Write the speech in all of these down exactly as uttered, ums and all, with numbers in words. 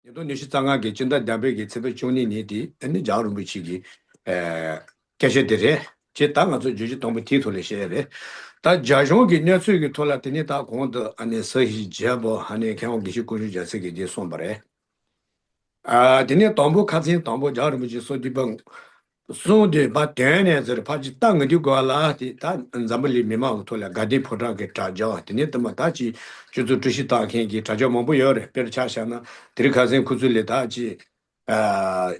ཉིས་སྟོང་ཉི་ཤུ་རྩ་ལྔ་གི་སྤྱི་ཟླ་བདུན་པའི་གི་ཚེས་པ་བཅུ་གཉིས་ཉིན་དེ་ཨ་ནི་རྒྱལ་བ་རིན་པོ་ཆེ་གི་ཨ་སྐད་ཆ་དེ་རེད། ཅེས་ད་ང་ཚོ་བརྗོད་གཞི་དང་པོ་དེའི་ཐོག་ལ་བཤད་ཡ་རེད། ད་རྒྱ་གཞུང་གི་གནས་ཚུལ་གྱི་ཐོག་ལ་དེ་ནི་ད་གོང་དུ་ཨ་ནི་ས་གཞི་བརྒྱད་པོ་ཨ་ནི་མཁས་དབང་དགེ་བཤེས་ཀུན་གཞོན་རྒྱལ་མཚན་གྱིས་འདི་གསུངས་པ་རེད། ཨ་དེ་ནས་དང་པོ་ཁ་ཚན་དང་པོ་རྒྱལ་བ་རིན་པོ་ཆེ་གསུང་དུས་པ། གསུང་དུས་པ་དོན་ནས་ཟེར་ཕར་ཅིག་ལྟ་ང་དུས་གོ་ལ་དེ་ད་འཛམ་བུ་གླིང་མི་མང་གི་ཐོག་ལ་དགའ་ལྡན་ཕོ་བྲང་གི་དྲ་རྒྱ་དེ་ནས་དུ་མ་ད་ཅིག་སྤྱི་ཚོགས་དཀྲུག་ཤིང་བཏང་མཁན་གྱི་དྲ་རྒྱ་མང་པོ་ཡོད་རེད། དཔེར་ཆ་བཞག་ན་དེ་རིང་ཁ་སང་ཁོ་ཚོ་ལས་ད་ཅིག་ཨ་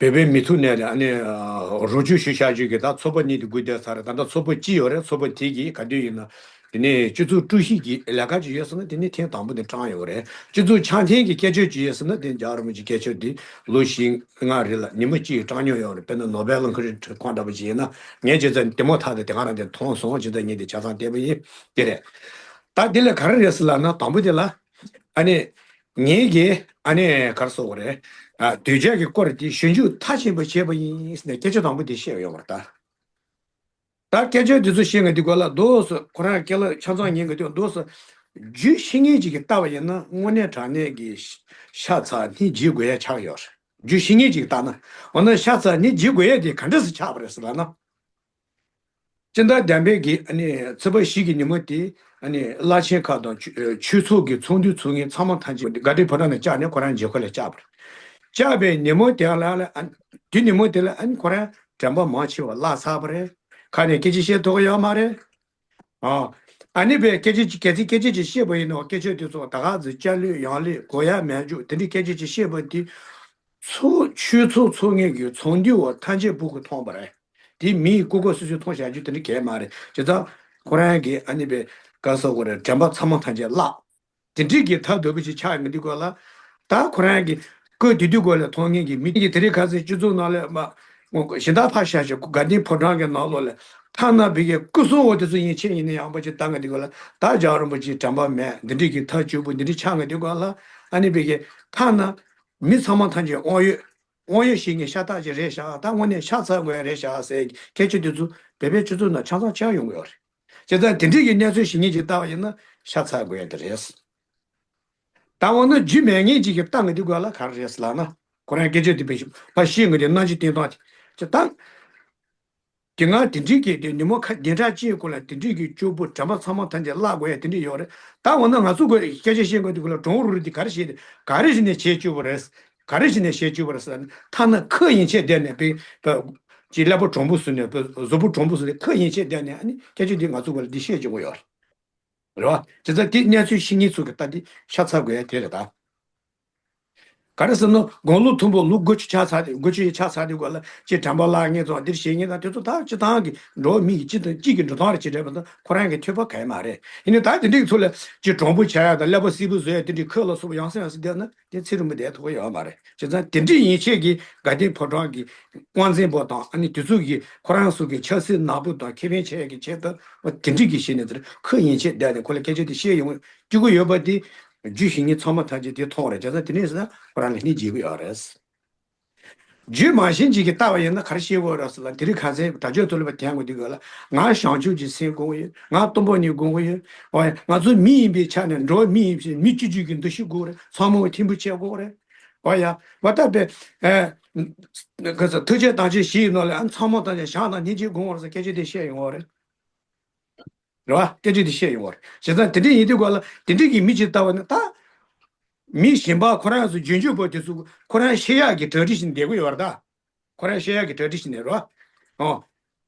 བོད་པའི་མི་ཐུག་ནས་ཨ་ནི་ཨ་རོགས་སྐྱོར་ཞུ་བྱ་རྒྱུ་གི་ད་ཚོགས་པ་གཉིས་དེ་སྒུག་བསྡད་ཚར་རེད། ད་ལྟ་ཚོགས་པ་གཅིག་ཡོད་རེད། ཚོགས་པ་དེ་གིས་ག་དུས་ཡིན་ན། དེ་ནས་སྤྱི་ཚོགས་དཀྲུག་ཤིང་གི་ལས་ཀ་ཅིག་ཡོད་ཟེར་ན་དེ་ནས་ཐེངས་དང་པོ་དེ་བཀྲམ་ཡོད་རེད། སྤྱི་ཚོགས་འཆམ་མཐུན་གྱི་སྐད་ཆ་ཅིག་ཡོད་ཟེར་ན་དེ་རྒྱལ་བ་རིན་པོ་ཆེའི་སྐད་ཆ་དེ་ལོ་བཞི་ལྔ་རིང་ལ་ཉིན་མོ་གཅིག་བཀྲམ་མྱོང་ཡོད་རེད། དཔེར་ན་ནོ་བེལ་གླིང་གི་ཁོང་འདྲ་པོ་ཅིག་ཡིན་ན། ངས་བྱས་ཙང་དེ་མོ་ཐག་དེ་དེ་ག་རང་དེ་མཐོང་སོང་། བྱས་ཙང་ངས་དེ་ཆ་ཚང་བལྟས་པ་ཡིན། དེ་རེད། ད་དེ་ལ་ག་རེ་རེད་ཟེར་ལབ་ན་དང་པོ་དེ་ལ་ཨ་ནི་ངེད་ཀྱིས་ཨ་ནི་ག་རེ་ཟེར་དགོས་རེད། ཨ་གདུལ་བྱ་གི་སྐོར་དེ་ཞིབ་འཇུག་མཐའ་ཕྱིན་པ་བྱས་པ་ཡིན་ཟེར་ནས་སྐད་ཆ་དང་པོ་དེ་བཤད་ཡོད་པ་རེད་ད། ད་སྐད་ཆ་འདི་ཚོ་བཤད་ང་འདི་སྐོར་ལ་རྡོ་སོ་ཁོ་རང་སྐད་ལ་ཆ་ཚང་ཉན་གི་འདུག་རྡོ་སོ་རྒྱུད་བཤད་མཁན་ཅིག་གིས་བལྟས་པ་ཡིན་ན་དངོས་གནས་དྲང་གནས་ཀྱི་ཤ་ཚ་ནི་བརྗེད་དགོས་ཡ་ཆགས་ཡོད་རེད། རྒྱུད་བཤད་མཁན་ཅིག་གིས་བལྟས་ན། འོ་ན་ཤ་ཚ་ནི་བརྗེད་དགོས་ཡ་དེ་ག་འདྲ་སེ་ཆགས་པ་རེད་ཟེར་ལབ་ན། སྤྱི་ཟླ་བདུན་པའི་གི་ཨ་ནི་ཚེས་པ་བཞི་གི་ཉིན་མོ་དེ་ཨ་ནི་བླ་ཆེན་ཁག་དང་ཆོས་ཆོས་ཚོགས་ཀྱི་ཚོགས་འདུ་ཚོགས་མཁན་ཚང་མ་ཐམས་ཅད་དགའ་ལྡན་ཕོ་བྲང་ནས་བཅར་ནས་ཁོ་རང་མཇལ་ཁ་ལ་བཅར་བ་རེད། བཅར་བའི་ཉིན་མོ་དེ་ལ་ཨ་དེ་ཉིན་མོ་དེ་ལ་ཨ་ནི་ཁོ་རང་དྲན་པ་མང་ཆེ་བ་བརླག་ཚར་བ་རེད། ཁ་ནས་སྐད་ཆ་བཤད་ཐུབ་ཀྱི་ཡོད་མ་རེད། ཨ་ཨ་ནི་པའི་སྐད་ཆ་ཅིག་གལ་སྲིད་སྐད་ཆ་ཅིག་བཤད་པ་ཡིན་ན་སྐད་ཆ་དེ་ཚོ་ད་ག་ཚོད་སྐྱ་ལོད་ཡང་ལོད་གོ་ཡ་མེད་འཇུག་དེ་འདྲའི་སྐད་ཆ་ཅིག་བཤད་པ་དེ་ཚོགས་ཆོས་ཚོགས་ཚོགས་མཁན་གྱི་ཚོགས་འདུའི་འོག་ཐམས་ཅད་སྤུ་གུ་མཐོང་བ་རེད། དེ་མིའི་ལྐུགས་པ་སོ་སོས་མཐོང་བཞག་རྒྱུ་དེ་འདྲ་གལ་མ་རེད། བྱས་ཙང་ཁོ་རང་གིས་ཨ་ནི་པའི་ག་ཟེར་དགོས་རེད། དྲན་པ་ཚང་མ་ཐམས་ཅད་བརླག་དེ་འདྲའི་གི་ཐབས་སྡུག་པོ་ཞིག་ཆགས་ཡོང་གི་འདུག་ག་ལ། ད་ཁོ་རང་གི་སྐུ་དེ་དུས་གོ་ལ་མཐོང་མཁན་གྱི་མི་དེ་གི་དེ་རིང་ཁ་སང་སྤྱི་ཚོགས་ནང་ལ་མ་གཞན་དག་ཕར་བཞག་ཞིག་དགའ་ལྡན་ཕོ་བྲང་གི་ནང་ལོགས་ལ་ཐ་ན་བི་གའི་སྐུ་སྲུང་འོག་དེ་ཚོ་ཡིན་ཆེད་ཡིན་ན་ཡང་པོ་ཅིག་བཏང་གི་འདུག་ག་ལ། ད་རྒྱལ་བ་རིན་པོ་ཆེའི་དྲན་པ་མེད་འདི་འདྲའི་གི་ཐབས་སྐྱོ་པོ་འདི་འདྲའི་ཆགས་ཀྱི་འདུག་ག་ལ། ཨ་ནི་བི་གའི་ཐ་ན་མི་ཚང་མ་ཐམས་ཅད་དབང་ཡོད། དབང་ཡོད་ཞིག་ངས་ཤ་སྟག་ཅིག་རེད་ཤག་ད་དངོས་གནས་ཤ་ཚ་དགོས་ཡ་རེད་ཤག་ཟེར་སྐད་ཆ་དེ་ཚོ་བོད་པའི་སྤྱི་ཚོགས་ནང་ཆ་ཚང་ཆགས་ཡོང་གི་ཡོད་རེད། བྱས་ཙང་དེ་འདྲའི་གི་གནས་ཚུལ་ཞིག་ངེད་ཀྱིས་བལྟ་བ་ཡིན་ན་ཤ་ཚ་དགོས་ཡ་དེ་རེད། ད་འོ་ན་རྒྱུས་མེད་ངེད་ཅིག་གིས་བལྟ་ང་དེ་དགོས་ལ་ག་རེ་རེད་ཟེར་ལབ་ན། ཁོ་རང་སྐད་ཆ་དེ་བས་ཕ་ཤེས་ངེད་དེ་རྣམ་འགྱུར་བསྟན་སྟངས་དེ་ཅི་ད། དེ་སྔ་དེ་འདྲའི་གི་དེ་ཉིན་མོ་ཁ་བདུན་ཕྲག་གཅིག་གོང་ལ་དེ་འདྲའི་གི་སྐྱོ་པོ་དྲན་པ་ཚང་མ་ཐམས་ཅད་བརླག་དགོས་ཡ་དེ་འདྲ་ཡོད་རེད། ད་འོ་ན་ང་ཚོ་དགོས་སྐད་ཆ་བཤད་དགོས་དེ་དགོས་ལ་གྲོང་རུ་རུ་དེ་ག་རེ་བྱས་ཏེ་ག་རེ་བྱས་ནས་བྱེད་སྐྱོ་པོ་རེད། ག་རེ་བྱས་ནས་བྱེད་སྐྱོ་པོ་རེད་ཟེར་ན་ཐ་ན་ཁོ་ཡན་ཆད་བསྡད་ནས་པའི་པ་ཅིག་ཀླད་པ་གྲུང་པོ་བཟོས་ནས་པའི་གཟུགས་པོ་གྲུང་པོ་བཟོས་ནས་ཁོ་ཡན་ཆད་བསྡད་ནས་ཨ་ནི་སྐད་ཆ་འདི་ང་ཚོ་དགོས་ལ་འདི་བཤད་སྐྱོ་པོ་ཡོད་རེད། རེད་བ། དེ་ཚོ་དེ་གནས་ཚུལ་ཤེས་མཁན་ཚོ་གི་ལྟ་དེ་ཤ་ཚ་དགོས་ཡ་དེ་རེད་ད། ག་རེ་ཟེར་ན་དགུང་ལོ་མཐོན་པོ་ལོ་དགུ་བཅུ་ཆགས་ཚར་དེ་དགུ་བཅུ་ཡི་ཆགས་ཚར་དེ་གོ་ལ་ཅིག་དྲན་པ་བརླག་ངེས་ཚོ་འདིར་བྱེད་ངེས་དང་དེ་ཚོ་ད་སྤྱི་བཏང་གི་འགྲོ་བ་མི་ཡི་སྤྱི་དང་གཅིག་གི་འགྲོ་སྟངས་རེ་བྱེད་འདྲ་བ་དང་ཁོ་རང་གི་ཐོས་པ་ག་ཡ་མ་རེད། ཡིན་ནའི་ད་དེ་འདྲའི་ཚོ་ལ་ཅིག་གྲུང་པོ་བྱ་ཡ་དང་ཀླད་པ་སིལ་བུ་བཟོ་ཡ་དེ་འདྲའི་ཁོ་ལ་སོགས་པ་ཡང་སེ་ཡང་སེ་བསྡད་ན་དེ་ཚེ་རིང་པོ་བསྡད་ཐུབ་ཀྱི་ཡོད་མ་རེད། བྱས་ཙང་དེ་འདྲའི་ཡན་ཆད་ཀྱི་དགའ་ལྡན་ཕོ་བྲང་གི་དབང་འཛིན་པོ་དང་ཨ་ནི་དེ་ཚོ་གི་ཁོ་རང་ཚོ་གི་ཆབ་སྲིད་ནག་པོ་དང་ཁེ་ཕན་བྱེད་ཡ་གི་ཆེད་དུ་དེ་འདྲའི་གི་བྱས་ནས་དེར་ཁོ་ཡན་ཆད་བསྡད་ནས་ཁོ་ལ་སྐད་ཆ་དེ་བཤད་ཡོང་བཅུག་གི་ཡོད་པ་དེ། རྒྱུ་ཞིག་ཉིད་ཚང་མ་ཐམས་ཅད་དེ་མཐོང་རེད། བྱས་ཙང་དེ་ནས་ཟེར་ན་ཁོ་རང་ལ་ནི་བརྗེད་གི་ཡོད་རེད། རྒྱུས་མ་ཤེས་ཅིག་གིས་ལྟ་བ་ཡིན་ན་ག་རེ་ཤེས་དགོས་རེད་ཟེར་ལ་དེ་རིང་ཁ་སང་དྲ་རྒྱ་ཐོག་ལ་བ་དེ་ཡང་དགོས་དུས་ག་ལ་ང་བྱང་ཆུབ་ཀྱི་སེམས་དགོངས་ཡོད། ང་སྟོང་པ་ཉིད་དགོངས་ཡོད། ཨོ་ཡ་ང་ཚོ་མི་ཡིན་པའི་ཆ་ནས་འགྲོ་བ་མི་ཡིན་ཕྱིར་མི་སྤྱི་སྤྱོད་ཀྱི་འདུ་ཤེས་དགོས་རེད། ཚང་མ་ཐིམ་ཕུ་བྱེད་དགོས་རེད། ཨོ་ཡ་བ་ད་པའི་ཨ་ག་ཚོད་ཐུགས་རྗེ་དང་ཆེ་ཞིག་ཡིན་ནོ་ལ་ཨ་ཚང་མ་དང་ཆ་བྱང་དང་སྙིང་རྗེ་དགོངས་རེད་ཟེར་སྐད་ཆ་དེ་བཤད་ཡོང་བ་རེད། རེད་བ། སྐད་ཆ་དེ་བཤད་ཡོང་བ་རེད། བྱས་ཙང་དེ་འདྲ་ཡིན་དུས་ག་ལ་དེ་འདྲ་གི་མི་ཅིག་ལྟ་བ་ནི་ད། མི་གཞན་པ་ཁོ་རང་ཚོ་རྒྱུན་སྤྱོད་པོ་དེ་ཚོ་ཁོ་རང་ཤེས་ཡག་གི་གྲ་སྒྲིག་བྱས་ནས་བསྡད་ཀྱི་ཡོད་རེད་ད། ཁོ་རང་ཤེས་ཡག་གི་གྲ་སྒྲིག་བྱས་ནས་རེད་བ། ཨོ།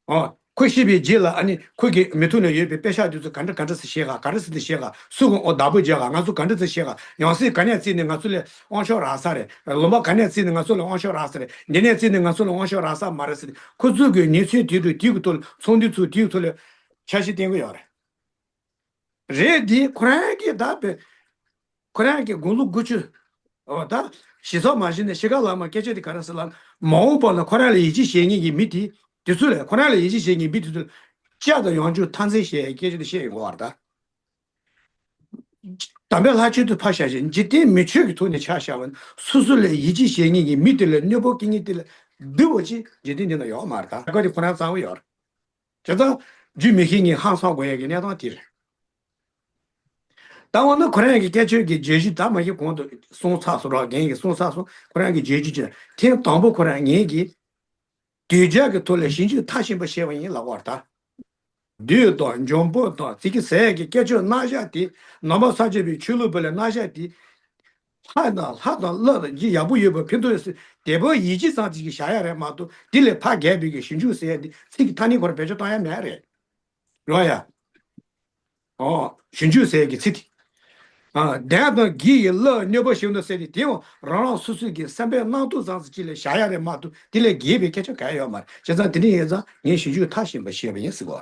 ཨོ། ཁོ་ཤེས་པའི་རྗེས་ལ་ཨ་ནི་ཁོ་གི་མི་ཐུག་ནས་ཡོད་པའི་དཔེ་ཤག་དེ་ཚོ་ག་འདྲ་ག་འདྲ་སེ་བྱེད་ག་ག་འདྲ་སེ་བྱེད་ག་སུ་གང་ཨོ་བདག་པོ་རྒྱག་ག་ང་ཚོ་ག་འདྲ་སེ་བྱེད་ག་ཡང་སྲིད་ག་ནས་བརྩིས་ནས་ང་ཚོ་ལ་དབང་ཆ་རག་ས་རེད། ལུང་པ་ག་ནས་བརྩིས་ནས་ང་ཚོ་ལ་དབང་ཆ་རག་ས་རེད། འདི་ནས་བརྩིས་ནས་ང་ཚོ་ལ་དབང་ཆ་རག་ས་མ་རེད་ཟེར་ནས་ཁོ་ཚོ་གི་ཉེས་ཚན་དེ་དང་དེ་གི་ཐོག་ལ་ཚོགས་འདུ་ཚོ་དེའི་ཐོག་ལ་འཆར་གཞི་བཏིང་གི་ཡོད་རེད། རེད་དེ་ཁོ་རང་གིས་ད་བོད་ཁོ་རང་གི་དགུང་ལོ་དགུ་བཅུ། འོ་ད་ཞེ་ཚོགས་མ་བྱས་ནས་ཤི་ཁ་ལ་མ་སྐད་ཆ་དེ་ག་རེ་ཟེར་ལ་མ་འོངས་པ་ལ་ཁོ་རང་ལ་ཡིད་ཆེས་བྱེད་མཁན་གྱི་མི་དེ་དེ་ཚོ་ལས་ཁོ་རང་ལ་ཡིད་ཆེས་བྱེད་མཁན་མི་དེ་ཚོ་ལ་ལྕགས་དང་ཡང་ཆུང་ཐང་ཚན་བཤད་ཡའི་སྐད་ཆ་དེ་བཤད་ཡོང་གི་ཡོད་རེད་ད། དམ་པའི་ལྷ་ཆོས་དུ་ཕར་བཞག་བཞིན་འཇིག་རྟེན་མི་ཆོས་ཀྱི་ཐོག་ནས་ཆ་བཞག་པ་ན་སོ་སོ་ལ་ཡིད་ཆེས་བྱེད་མཁན་གྱི་མི་དེ་ལ་གནོད་པ་སྐྱེལ་མཁན་དེ་ལ་འདི་བ་ཅི་འཇིག་རྟེན་འདི་ན་ཡོད་མ་རེད་ད། ད་ག་དེ་ཁོ་རང་གཙང་བོ་ཡོད་རེད། བྱས་ཙང་རྒྱུས་མི་ཤེས་མཁན་ཧང་སང་དགོས་ཡ་གི་གནས་སྟངས་དེ་རེད། ད་འོ་ན་ཁོ་རང་གི་སྐད་ཆ་གི་བརྗོད་གཞི་ད་མ་གཞི་གོང་དུ་གསུངས་ཚར་སོང་ར། རྒན་གྱིས་གསུངས་ཚར་སོང་། ཁོ་རང་གི་བརྗོད་གཞི་ཅན་ཐེངས་དང་པོ་ཁོ་རང་ངེད་ཀྱིས་གདུལ་བྱ་གི་ཐོག་ལ་ཞིབ་འཇུག་མཐར་ཕྱིན་པ་བྱས་པ་ཡིན་ལབ་པ་རེད་ད། བདུད་དང་འབྱུང་པོ་དང་ཙི་གི་ཟེར་གྱི་སྐད་ཆ་རྣམ་གཞག་དེ། ནང་པ་སངས་རྒྱས་པའི་ཆོས་ལུགས་པ་ལ་རྣམ་གཞག་དེ། ལྷ་དང་ལྷ་དང་ཀླུ་དང་ཅི་ཡག་པོ་ཡོད་པ་ཕན་ཐོགས་ཡོད་ཟེར་དེ་བོ་ཡིད་ཆེས་ཙམ་ཅིག་གིས་བཞག་ཡ་རེད་མ་གཏོགས། དེ་ལས་ཕར་བརྒལ་བའི་གི་ཞིབ་འཇུག་ཟེར་ཡ་དེ་ཚིག་གི་ཐ་སྙད་ཁོ་རང་བེད་སྤྱོད་གཏོང་ཡ་མེད་རེད། རོ་ཡ། ཨོ། ཞིབ་འཇུག་ཟེར་གྱི་ཚིག་དེ། ཨ། གདོན་དང་བགེགས་ཀྱི་གླུ་གནོད་པ་ཞིག་འདུག་ཟེར་ཏེ་དེའང་རང་རང་སོ་སོའི་གི་བསམ་པའི་རྣམ་རྟོག་ཙམ་ཞིག་ལ་བཞག་ཡ་རེད་མ་གཏོགས་དེ་ལས་བརྒལ་བའི་སྐད་ཆ་གང་ཡང་ཡོད་མ་རེད། བྱས་ཙང་དེ་འདྲ་ཡིན་ཙང་ངས་ཞིབ་འཇུག་མཐར་ཕྱིན་པ་བྱས་པ་ཡིན་ཟེར་གོ།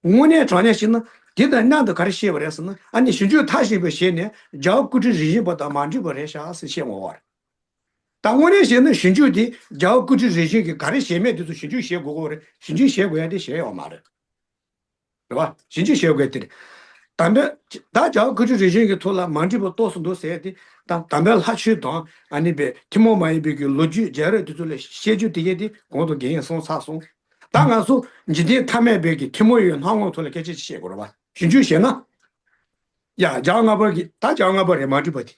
དངོས་གནས་དྲང་གནས་བཤད་ན་དེ་དང་མཉམ་དུ་ག་རེ་བཤད་པ་རེད་ཟེར་ན། ཨ་ནི་ཞིབ་འཇུག་མཐར་ཕྱིན་པ་བྱས་ནས་རྒྱལ་བ་སྐུ་ཕྲེང་རིམ་བྱོན་པ་དང་མ་འགྲིག་པ་རེད་ཤག་ཟེར་བཤད་འོང་བ་རེད། ད་དངོས་གནས་བཤད་ན་ཞིབ་འཇུག་དེ་རྒྱལ་བ་སྐུ་ཕྲེང་རིམ་བྱོན་གྱིས་ག་རེ་བྱས་མེད་དེ་ཚོ་ཞིབ་འཇུག་བྱེད་དགོས་ཀྱི་རེད། ཞིབ་འཇུག་བྱེད་དགོས་ཡ་དེ་བྱས་ཡོད་མ་རེད། རེད་བ། ཞིབ་འཇུག་བྱེད་དགོས་དེ་རེད། དམ་པའི་ད་རྒྱལ་བ་སྐུ་ཕྲེང་རིམ་བྱོན་གྱི་ཐོག་ལ་མ་འགྲིག་པ་ཏོག་ཙམ་འདུག་ཟེར་ཏེ། ད་དམ་པའི་ལྷ་ཆོས་དང་ཨ་ནི་པའི་ཐུན་མོང་མ་ཡིན་པའི་གི་ལོ་རྒྱུས་རྒྱལ་རབས་དེ་ཚོ་ལ་བཤད་རྒྱུ་དེ་གས་དེ་གོང་དུ་རྒན་ཡང་གསུངས་ཚར་སོང་། ད་ང་ཚོ་འཇིག་རྟེན་ཐ་མལ་པའི་གི་ཐུན་མོང་བའི་སྣང་ངོ་ཐོག་ལ་སྐད་ཆ་ཅིག་བཤད་དགོས་རེད་བ། ཞིབ་འཇུག་བྱས་ན། ཡ། རྒྱལ་བ་ལྔ་པ་གི་ད་རྒྱལ་བ་ལྔ་པ་རེད་མ་འགྲིག་པ་དེ།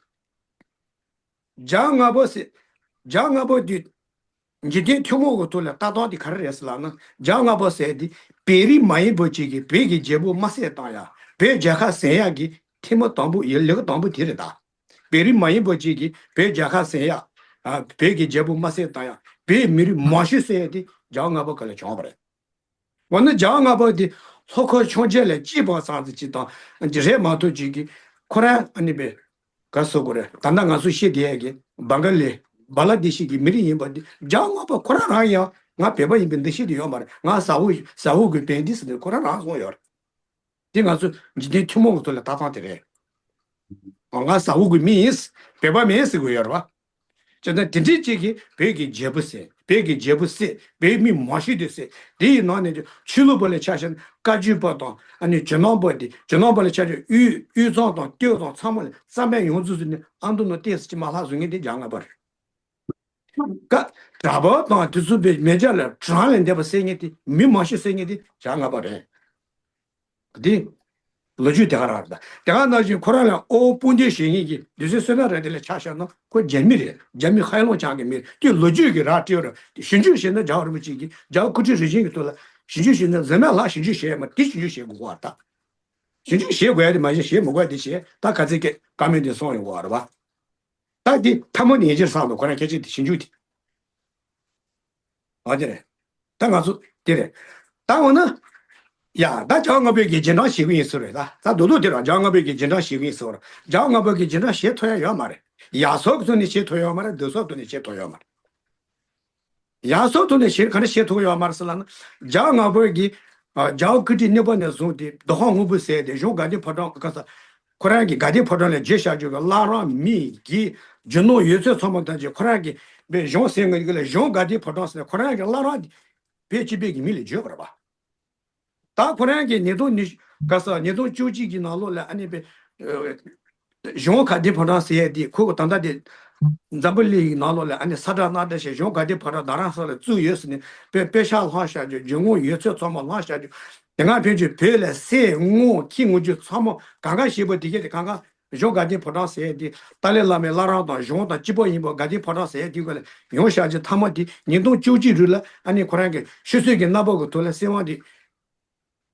རྒྱལ་བ་ལྔ་པ་ཟེར། རྒྱལ་བ་ལྔ་པ་དེ་འཇིག་རྟེན་ཐུན་མོང་གི་ཐོག་ལ་ལྟ་སྟངས་དེ་ག་རེ་རེད་ཟེར་ལབ་ན། རྒྱལ་བ་ལྔ་པ་ཟེར་དེ་བོད་རིགས་མ་ཡིན་པ་ཅིག་གིས་བོད་ཀྱི་རྒྱལ་པོ་དམར་བསད་བཏང་ཡ། བོད་རྒྱལ་ཁ་ཟིན་ཡ་གི་ཐེངས་མ་དང་པོ་ཡི་ལེའུ་དང་པོ་དེ་རེད་ད། བོད་རིགས་མ་ཡིན་པ་ཅིག་གིས་བོད་རྒྱལ་ཁ་ཟིན་ཡ། ཨ། བོད་ཀྱི་རྒྱལ་པོ་དམར་བསད་བཏང་ཡ། བོད་མི་རིགས་མང་ཤོས་བསད་ཡ་དེ་རྒྱལ་བ་ལྔ་པ་སྐབས་ལ་བྱུང་བ་རེད། འོ་ན་རྒྱལ་བ་ལྔ་པ་དེ་ལྷོ་ཁ་ཕྱོགས་འགྱེལ་ལ་གཅིག་པ་ཙམ་ཅིག་དང་རེད་མ་གཏོགས་ཅིག་གིས་ཁོ་རང་ཨ་ནི་པའི་ག་ཟེར་དགོས་རེད། ད་ལྟ་ང་ཚོ་བཤད་བསྡད་ཡ་གི་བང་ག་ལི། བང་ལ་དེ་ཤི་གི་མི་རིགས་ཡིན་པ་དེ་རྒྱལ་བ་ལྔ་པ་ཁོ་རང་རང་ཡང་ང་བོད་པ་ཡིན་པའི་འདུ་ཤེས་དེ་ཡོད་མ་རེད། ང་ཟ་འོག་ཟ་འོག་གི་བན་དེ་ཟེར་ནས་ཁོ་རང་རང་གསུངས་ཡོད་རེད། དེ་ང་ཚོ་འཇིག་རྟེན་ཐུན་མོང་གི་ཐོག་ལ་ལྟ་སྟངས་དེ་རེད། ང་ཟ་འོག་གི་མི་ཡིན། བོད་པ་མིན་ཟེར་དགོས་ཡོད་རེད་བ། བྱས་ཙང་དེ་འདྲའི་གཅིག་གིས་བོད་ཀྱི་རྒྱལ་པོ་བསད། བོད་ཀྱི་རྒྱལ་པོ་བསད། བོད་མི་མང་ཤོས་དེ་བསད། དེ་ཡི་ནང་ནས་ཀྱང་ཆོས་ལུགས་པ་ལ་ཆ་བཞག་ན་བཀའ་བརྒྱུད་པ་དང་ཨ་ནི་ཇོ་ནང་པ་དེ། ཇོ་ནང་པ་ལ་ཆ་བཞག་དབུས་དབུས་གཙང་དང་སྟོད་གཙང་ཚང་མ་ལ་རྩ་མེད་ཡོངས་རྫོགས་བཟོས་ནས་ཨ་མདོ་ནང་བསྡད་ཟེར་གྱི་མ་ལྷག་བཟོ་མཁན་དེ་རྒྱལ་བ་ལྔ་པ་རེད། ཀ་གྲྭ་པ་དང་དེ་ཚོ་པའི་མེ་ལྕེ་ལ་གྲང་ལས་འདས་པ་བསད་མཁན་དེ། མི་མང་ཤོས་བསད་མཁན་དེ་རྒྱལ་བ་ལྔ་པ་རེད། འདི་ལོ་རྒྱུས་དེ་ག་རང་རེད། དེ་ག་ནང་བཞིན་ཁོ་རང་ལ་ཨོ་དཔུང་སྡེ་བྱེད་མཁན་གྱི་སྡེ་སྲིད་བསོད་ནམས་རེད། དེ་ལ་ཆ་བཞག་ན་ཁོ་རྒྱ་མི་རེད། རྒྱ་མི་ཧའེ་ལུང་ཅང་གི་མི་རེད། དེ་ལོ་རྒྱུས་ཀྱི་ར་སྤྲེའུ་རེད། ཞིབ་འཇུག་བྱས་ན་རྒྱལ་བ་རིན་པོ་ཆེ་གིས་རྒྱལ་བ་སྐུ་ཕྲེང་རིམ་བྱོན་གྱི་ཐོག་ལ་ཞིབ་འཇུག་བྱས་ན་འཛིན་མ་ལྷག་ཞིབ་འཇུག་བྱས་མ་དེ་ཞིབ་འཇུག་བྱེད་དགོས་པ་རེད་ད། ཞིབ་འཇུག་བྱེད་དགོས་ཡ་དེ་མ་གཞི་བྱེད་མི་དགོས་ཡ་དེ་བྱས། ད་ག་ཚད་ཀྱི་བཀའ་མོལ་དེ་སོང་ཡོང་གི་ཡོད་རེད་བ། ད་འདི་ཐ་མ་ནས་ཡིན་གྱི་རེད་བསམ་འདུག་ཁོ་རང་སྐད་ཆ་དེ་ཞིབ་འཇུག་དེ། ཨ་དེ་རེད། ད་ང་ཚོ་དེ་རེད། ད་འོ་ན། ཡ། ད་རྒྱལ་བ་ལྔ་པའི་གི་རྗེས་འབྲང་བྱེད་ཀྱི་ཡིན་ཟེར་རེད། ད་ད་རྡོག་རྡོག་དེ་རེད། རྒྱལ་བ་ལྔ་པའི་གི་རྗེས་འབྲང་བྱེད་ཀྱི་ཡིན་ཟེར་རེད། རྒྱལ་བ་ལྔ་པའི་གི་རྗེས་འབྲང་བྱེད་ཐུབ་ཡ་ཡོད་མ་རེད། ཡག་སོགས་ཀྱི་ཐོག་ནས་བྱེད་ཐུབ་ཡོད་མ་རེད། སྡུག་སོགས་ཐོག་ནས་བྱེད་ཐུབ་ཡོད་མ་རེད། ཡག་སོགས་ཐོག་ནས་བྱེད་ག་རེ་བྱེད་ཐུབ་ཡོད་མ་རེད་ཟེར་ལབ་ན། རྒྱལ་བ་ལྔ་པའི་གི། ཨ། རྒྱལ་བ་སྐུ་ཕྲེང་གཉིས་པ་ནས་བཟུང་སྟེ་རྡོ་ཁ་སྔོན་པོ་ཟེར་ཏེ་གཞུང་དགའ་ལྡན་ཕོ་བྲང་གི་ག་ས། ཁོ་རང་གི་དགའ་ལྡན་ཕོ་བྲང་ལ་བརྗོད་བྱ་རྒྱུ་གི་བླ་བྲང་མི་གི་རྒྱུ་ནོར་ཡོད་ཚད་ཚང་མ་ཐམས་ཅད་ཁོ་རང་གི་བའི་གཞུང་ཟེར་ངེས་ཀྱི་ལ་གཞུང་དགའ་ལྡན་ཕོ་བྲང་ཟེར་ནས་ཁོ་རང་གི་བླ་བྲང་དེ་བོད་སྤྱི་པའི་གི་མི་ལ་བརྗོད་པ་རེད་པ། ད་ཁོ་རང་གི་ཉིས་སྟོང་ཉི་ག་ས་ཉིས་སྟོང་བཅུ་གཅིག་གི་ནང་ལོགས་ལ་ཨ་ནི་བའི་གཞུང་དགའ་ལྡན་ཕོ་བྲང་ཟེར་ཡས་དེ་ཁོ་གི་ད་ལྟ་དེ་འཛམ་བུ་གླིང་གི་ནང་ལོགས་ལ་ཨ་ནི་ས་བཀྲ་སྣ་བཀྲ་བྱས་གཞུང་དགའ་ལྡན་ཕོ་བྲང་རྡ་རམ་ས་ལ་བཙུགས་ཡོད་ཟེར་ནས་དཔེ་དཔེ་ཤག་བསླངས་བཞག་རྒྱུ། རྒྱུ་ནོར་ཡོད་ཚད་ཚང་མ་བསླངས་བཞག་རྒྱུ། དེ་སྔ་ཕན་ཆད་བོད་ལ་གསེར་དངུལ་ཁྱི་དངུལ་ཆུ་ཚང་མ་གང་ག་ཞེས་པ་དེ་གས་དེ་གང་ག་གཞུང་དགའ་ལྡན་ཕོ་བྲང་ཟེར་ཡས་དེ་ཏཱ་ལའི་བླ་མའི་བླ་བྲང་དང་གཞུང་དང་གཅིག་པ་ཡིན་པ་དགའ་ལྡན་ཕོ་བྲང་ཟེར་ཡས་དེ་ག་ལ་ཡོང་བཞག་རྒྱུ། མཐའ་མ་དེ་ཉིས་སྟོང་བཅུ་གཅིག་རུ་ལ་ཨ་ནི་ཁོ་རང་གི་ཆུ་ཚོད་ཀྱི་རྣམ་པ་གི་ཐོག་ལ་གསེར་དབང་དེ།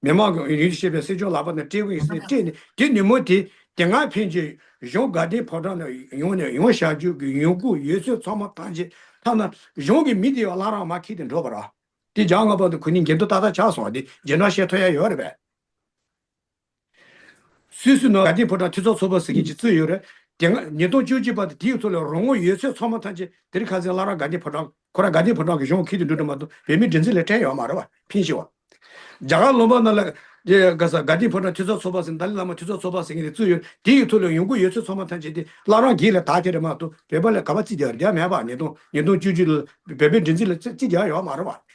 མི་མང་གི་ཡོན་ཏན་ཤེས་པའི་སྲིད་སྐྱོང་ལག་པ་ནས་སྤྲད་དགོས་ཡིན་ཟེར་ནས་སྤྲད་ནས། དེ་ཉིན་མོ་དེ་དེ་སྔ་ཕན་ཆད་གཞུང་དགའ་ལྡན་ཕོ་བྲང་ནས་ཡོང་ནས་ཡོང་བཞག་རྒྱུ་གི་ཡོང་སྒོ་ཡོད་ཚད་ཚང་མ་ཐམས་ཅད་ཐ་ན་གཞུང་གི་མི་དེ་བླ་བྲང་མར་འཁྱེར་ཏེ་འགྲོ་བ་རེད། དེ་རྒྱལ་བ་ལྔ་པ་དང་ཁོ་གཉིས་འགལ་འདུ་ཏག་ཏག་ཆགས་སོང་བ་དེ་རྗེས་འབྲང་བྱེད་ཐུབ་ཡ་ཡོད་རེད་པས། སུད་སི་ནང་དགའ་ལྡན་ཕོ་བྲང་འཐུས་ཚབ་ཚོགས་པ་ཟེར་མཁན་ཅིག་བཙུགས་ཡོད་རེད། དེ་སྔ་ཉིས་སྟོང་བཅུ་གཅིག་བར་དུ་དེའི་ཐོག་ལ་རོགས་དངུལ་ཡོད་ཚད་ཚང་མ་ཐམས་ཅད་དེ་རིང་ཁ་སང་བླ་བྲང་དགའ་ལྡན་ཕོ་བྲང་། ཁོ་རང་དགའ་ལྡན་ཕོ་བྲང་གི་གཞུང་འཁྱེར་དུ་འགྲོ་འགྲོ་མ་གཏོགས་བོད་མི་སྒྲིག་འཛུགས་ལ་སྤྲད་ཡོད་མ་རེད་བ། ཕན་ཆད་བ། རྒྱ་གར་ལུང་པ་ནང་ལ་དེ་ག་ས་དགའ་ལྡན་ཕོ་བྲང་འཐུས་ཚབ་ཚོགས་པ་ཟེར། ཏཱ་ལའི་བླ་མ་འཐུས་ཚབ་ཚོགས་པ་ཟེར་མཁན་དེ་བཙུགས་ཡོད། དེ་ཡི་ཐོག་ལ་ཡོང་སྒོ་ཡོད་ཚད་ཚང་མ་ཐམས་ཅད་དེ་བླ་བྲང་སྒེར་ལ་བདག་སྐྱེལ་རེད་མ་གཏོགས་བོད་པ་ལ་ག་པར་རྩིས་རྒྱག་རྒྱག་མེད་པ། ཉིས་སྟོང་ཉིས་སྟོང་བཅུ་གཅིག་ལ་བོད་པའི་སྒྲིག་འཛུགས་ལ་རྩིས་རྩིས་རྒྱག་ཡོད་མ་རེད་བ། བྱས་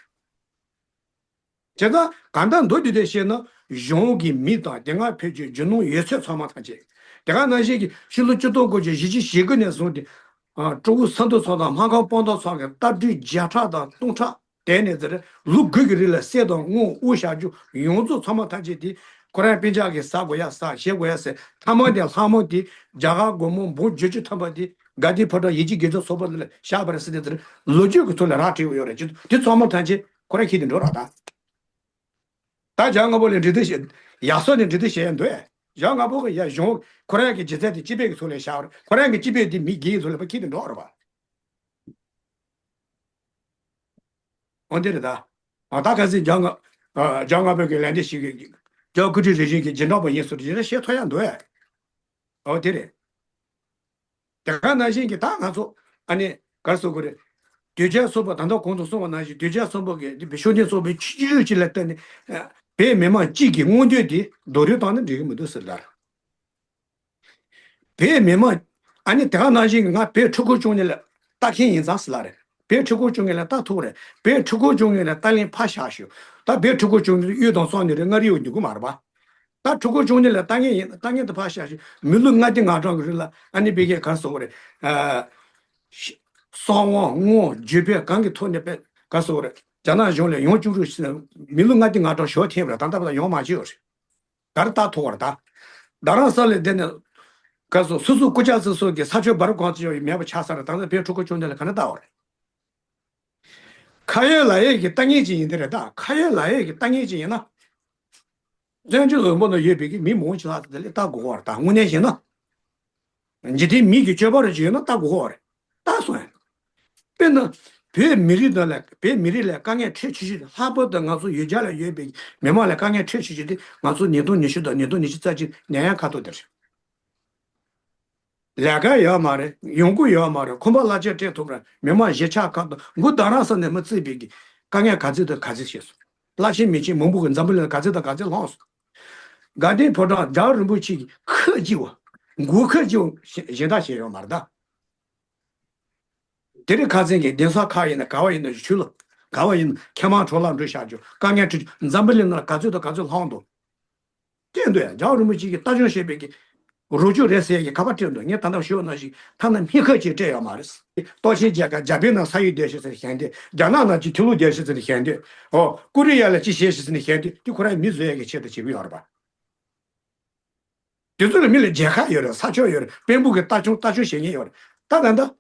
ཙང་གང་ལྟར་མདོར་བསྡུས་ཏེ་བཤད་ན་གཞུང་གི་མི་དང་དེ་སྔ་ཕན་ཆད་རྒྱུ་ནོར་ཡོད་ཚད་ཚང་མ་ཐམས་ཅད། དེ་ག་ནང་བཞིན་གྱི་ཕྱི་ལོ་ཆིག་སྟོང་དགུ་བརྒྱ་བཞི་བཅུ་ཞེ་དགུ་ནས་བཟུང་སྟེ། ཨ། སྤྲོ་བོ་ས་འདུལ་ཚང་དང་སྨར་ཁམས་སྤང་ཐང་ཚང་གི་རྟ་ཕྲུག་བརྒྱ་ཕྲག་དང་སྟོང་ཕྲག་དེ་ནས་ཟེར་ལོ་དགུ་གི་རིང་ལ་གསེར་དང་དངུལ་དབུར་བཞག་རྒྱུ་ཡོངས་རྫོགས་ཚང་མ་ཐམས་ཅད་དེ་ ཁོ་རང་སྤུན་ཀྱག་གིས་ཟ་དགོས་ཡ་ཟ། བཞེས་དགོས་ཡ་བཞེས། ཐ་མག་དེ་ལྷག་མ་དེ་རྒྱ་གར་སྒོར་མོ་འབུམ་བརྒྱད་ཅུ་ཐམ་པ་དེ་དགའ་ལྡན་ཕོ་བྲང་ཡིད་ཀྱི་དགེ་ཚོགས་ཚོགས་པ་ལ་བཞག་པ་རེད་ཟེར་ཏེ། དེར་ལོ་རྒྱུས་ཀྱི་ཐོག་ལ་ར་བྲིས་ཡོད་རེད། དེ་ཚང་མ་ཐམས་ཅད་ཁོ་རང་ཁྱེར་ཏེ་འགྲོ་ར་ད། ད་ལྗང་ཁ་པོ་ལ་འབྲེལ་མཐུད་བྱེད། ཡར་སོང་ནས་འབྲེལ་མཐུད་བྱེད་ཡ་འདུག་ཨེ། ལྗང་ཁ་པོ་གི་ཡ་གཞུང་ཁོ་རང་གི་ལྗིད་ཚད་དེ་སྤྱི་པའི་གི་ཚུལ་ལས་བཞག་པ་རེད། ཁོ་རང་གི་སྤྱི་པའི་དེ་མི་སྒེར་གྱི་ཚུལ་ལས་ཕར་ཁྱེར་ཏེ་འགྲོ་རེད་པ། འོ་དེ་རེད་ད། ཨ་ད་ག་ཚོད་ལྗང་ཁ་ཨ་ལྗང་ཁ་པོ་གི་ལན་འདེབས་ཤིག་གི་ལྗང་ཁུ་ཁྲི་རེ་བཞིན་གྱི་སྦྱིན་བདག་པ་ཡིན་ཟེར་ཡིན་ན་བཤད་ཐུབ་ཡ་འདུག་ཨེ། འོ་དེ་རེད། དེ་ག་ནང་བཞིན་གྱི་ད་ང་ཚོ་ཨ་ནི་ག་རེ་ཟེར་དགོས་རེད། དུས་བཅད་སོགས་པ་ད་ལྟ་གོང་དུ་གསུངས་པ་ནང་བཞིན་དུས་བཅད་སོགས་པ་གི་འདི་བོད་ཤུགས་ལྡན་ཚོགས་པའི་སྤྱི་སྤྱོད་ཅིག་ལ་བལྟས་ནས་ཨ་བོད་མི་མང་གཅིག་གི་མངོན་འདོད་དེ་རྡོག་རོལ་བཏང་ན་འགྲིག་གི་མི་འདུག་ཟེར་ལ། བོད་མི་མང་ཨ་ནི་དེ་ག་ནང་བཞིན་གྱི་ང་བོད་འཕྲུལ་འཁོར་བཅོ་ལྔ་ལ་ལྟ་མཁན་ཡིན་ཙང་ཟེར་ལ་རེད། བོད་འཕྲུལ་འཁོར་བཅོ་ལྔ་ལ་ལྟ་ཐུབ་རེད། བོད་འཕྲུལ་འཁོར་བཅོ་ལྔ་ལ་ལྟ་ལེན་ཕར་བཞག་ཞུ། ད་བོད་འཕྲུལ་འཁོར་བཅོ་ལྔ་གཡུལ་དང་སོང་ནི་རེད། མངའ་རིས་འོག་འགྲོ་གི་མ་རེད་པ། ད་འཕྲུལ་འཁོར་བཅོ་ལྔ་ལ་ལྟ་མཁན་ཡིན། ལྟ་མཁན་དེ་ཕར་བཞག་ཞུ། མི་ལོ་ལྔ་བདུན་ང་གྲངས་ཀྱི་རིང་ལ་ཨ་ནི་བོད་སྐད་ག་རེ་ཟེར་དགོས་རེད། ཨ་གསང་བ་དངོས་བརྗོད་པའི་གང་གི་ཐོག་ནས་པས་ག་རེ་ཟེར་དགོས་རེད། རྒྱ་ནག་གཞུང་ལ་ཡང་བཅུག་རོགས་ཞུ་ན་མི་ལོ་ལྔ་བདུན་ང་གྲངས་ཞོ་འཐེན་པ་རེད། ད་ལྟ་བར་ཡང་མ་བྱས་པ་རེད། ག་རེ་ལྟ་ཐུབ་པ་རེད་ད། རྡ་རམ་ས་ལའི་སྡེ་ནས་ག་རེ་ཟེར། སོ་སོ་སྐུ་ཕྱྭ་ཚོ་སོགས་ཀྱི་ས་ཆ་བར་གང་ཚོད་ཡོད་མེད་པ་ཆགས་ས་རེད། ད་ལྟ་བོད་འཕྲུལ་འཁོར་བཅོ་ལྔ་ལ་ག་འདྲ་ལྟ་བ་རེད། ཁ་ཡོད་ལག་ཡོད་ཀྱི་ལྟ་མཁན་ཅིག་ཡིན་དེ་རེད་ད། ཁ་ཡོད་ལག་ཡོད་ཀྱི་ལྟ་མཁན་ཅིག་ཡིན་ན། བཙན་བྱོལ་ལུང་པ་ན་ཡོད་པའི་གི་མི་མང་ཆེ་ལ་དེ་ལས་ལྟ་དགོས་པ་རེད་ད། དངོས་གནས་བཤད་ན། འཇིག་རྟེན་མི་གི་སྤྱོད་པ་རེ་ཅིག་ཡོད་ན་ལྟ་དགོས་པ་རེད། ལྟ་སོང་ཡ། དཔེར་ན། བོད་མི་རིགས་དང་ལ་བོད་མི་རིགས་ལ་དཀའ་ངལ་འཕྲད་ཆེ་ཤོས་དེ། ལྷག་པར་དུ་ང་ཚོ་ཡུལ་གྱར་ལ་ཡོད་པའི་མི་མང་ལ་དཀའ་ངལ་འཕྲད་ཆེ་ཤོས་དེ་ང་ཚོ་ཉིས་སྟོང་ཉི་ཤུ་དང་ཉིས་སྟོང་ཉི་ཤུ་རྩ་གཅིག་ནད་ཡམས་ཁ་ཐོག་དེ་རེད། ལས་ཀ་ཡོད་མ་རེད། ཡོང་སྒོ་ཡོད་མ་རེད། ཁང་པ་གླ་ཆ་སྤྲད་ཐུབ་རེད། མི་མང་གཞིས་ཆགས་ཁག་དང་མགོ་རྡ་རམ་ས་ནས་མ་བརྩིས་པའི་གི་དཀའ་ངལ་ག་ཚོད་དང་ག་ཚོད་བྱས་སོང་། རླབས་ཆེན་མི་ཆེན་མང་པོ་གི་འཛམ་བུ་གླིང་ལ་ག་ཚོད་དང་ག་ཚོད་ལྷུང་སོང་། དགའ་ལྡན་ཕོ་བྲང་རྒྱལ་བ་རིན་པོ་ཆེ་གི་ཁ་གཅིག་པ། མགོ་ཁ་གཅིག་པ་གཞན་དག་བྱས་ཡོད་མ་རེད་ད། དེ་རིང་ཁ་སང་གི་གདན་ས་ཁག་ཡིན་ན་ག་བ་ཡིན་ན་ཆོས་ལུགས་ག་བ་ཡིན་ན་མཁས་མང་འཕྲོ་བརླག་འགྲོ་བཞག་རྒྱུ། དཀའ་ངལ་འཕྲད་རྒྱུ། འཛམ་བུ་གླིང་ནང་ག་ཚོད་དང་ག་ཚོད་ལྷུང་འདུག། བསྟན་འདུག་ཡ། རྒྱལ་བ་རིན་པོ་ཆེ་གིས་ལྟ་སྐྱོང་བྱས་པའི་གི་རོགས་སྐྱོར་རེད་ཟེར་ཡ་གི་ཁ་པར་སྤྲད་འདུག། ངས་ད་ལྟ་ཞུས་པ་ནང་བཞིན་ཐ་ན་སྨན་ཁབ་ཅིག་སྤྲད་ཡོད་མ་རེད། སྟོབས་ཆེན་རྒྱལ་ཁབ་འཇར་པན་ནང་ས་ཡོམ་བསྡད་ཤག་ཟེར་ཞལ་འདེབས། རྒྱ་ནག་ནང་ཅིག་ཆུ་ལོག་བསྡད་ཤག་ཟེར་ཞལ་འདེབས། ཨོ། ཀོ་རི་ཡ་ལ་ཅིག་བྱས་ཤག་ཟེར་ཞལ་འདེབས། དེ་ཁོ་རང་མི་བཟོ་ཡ་གི་ཆེད་དུ་བྱེད་ཀྱི་ཡོད་རེད་པ། དེ་ཚོ་ལ་མི་ལ་མཇལ་ཁ་ཡོད་རེད། ས་ཕྱོགས་ཡོད་རེད། དཔོན་པོ་གི་ལྟ་སྐྱོང་ལྟ་སྐྱོང་བྱེད་མཁན་ཡོད་རེད། ད་ད་ལྟ་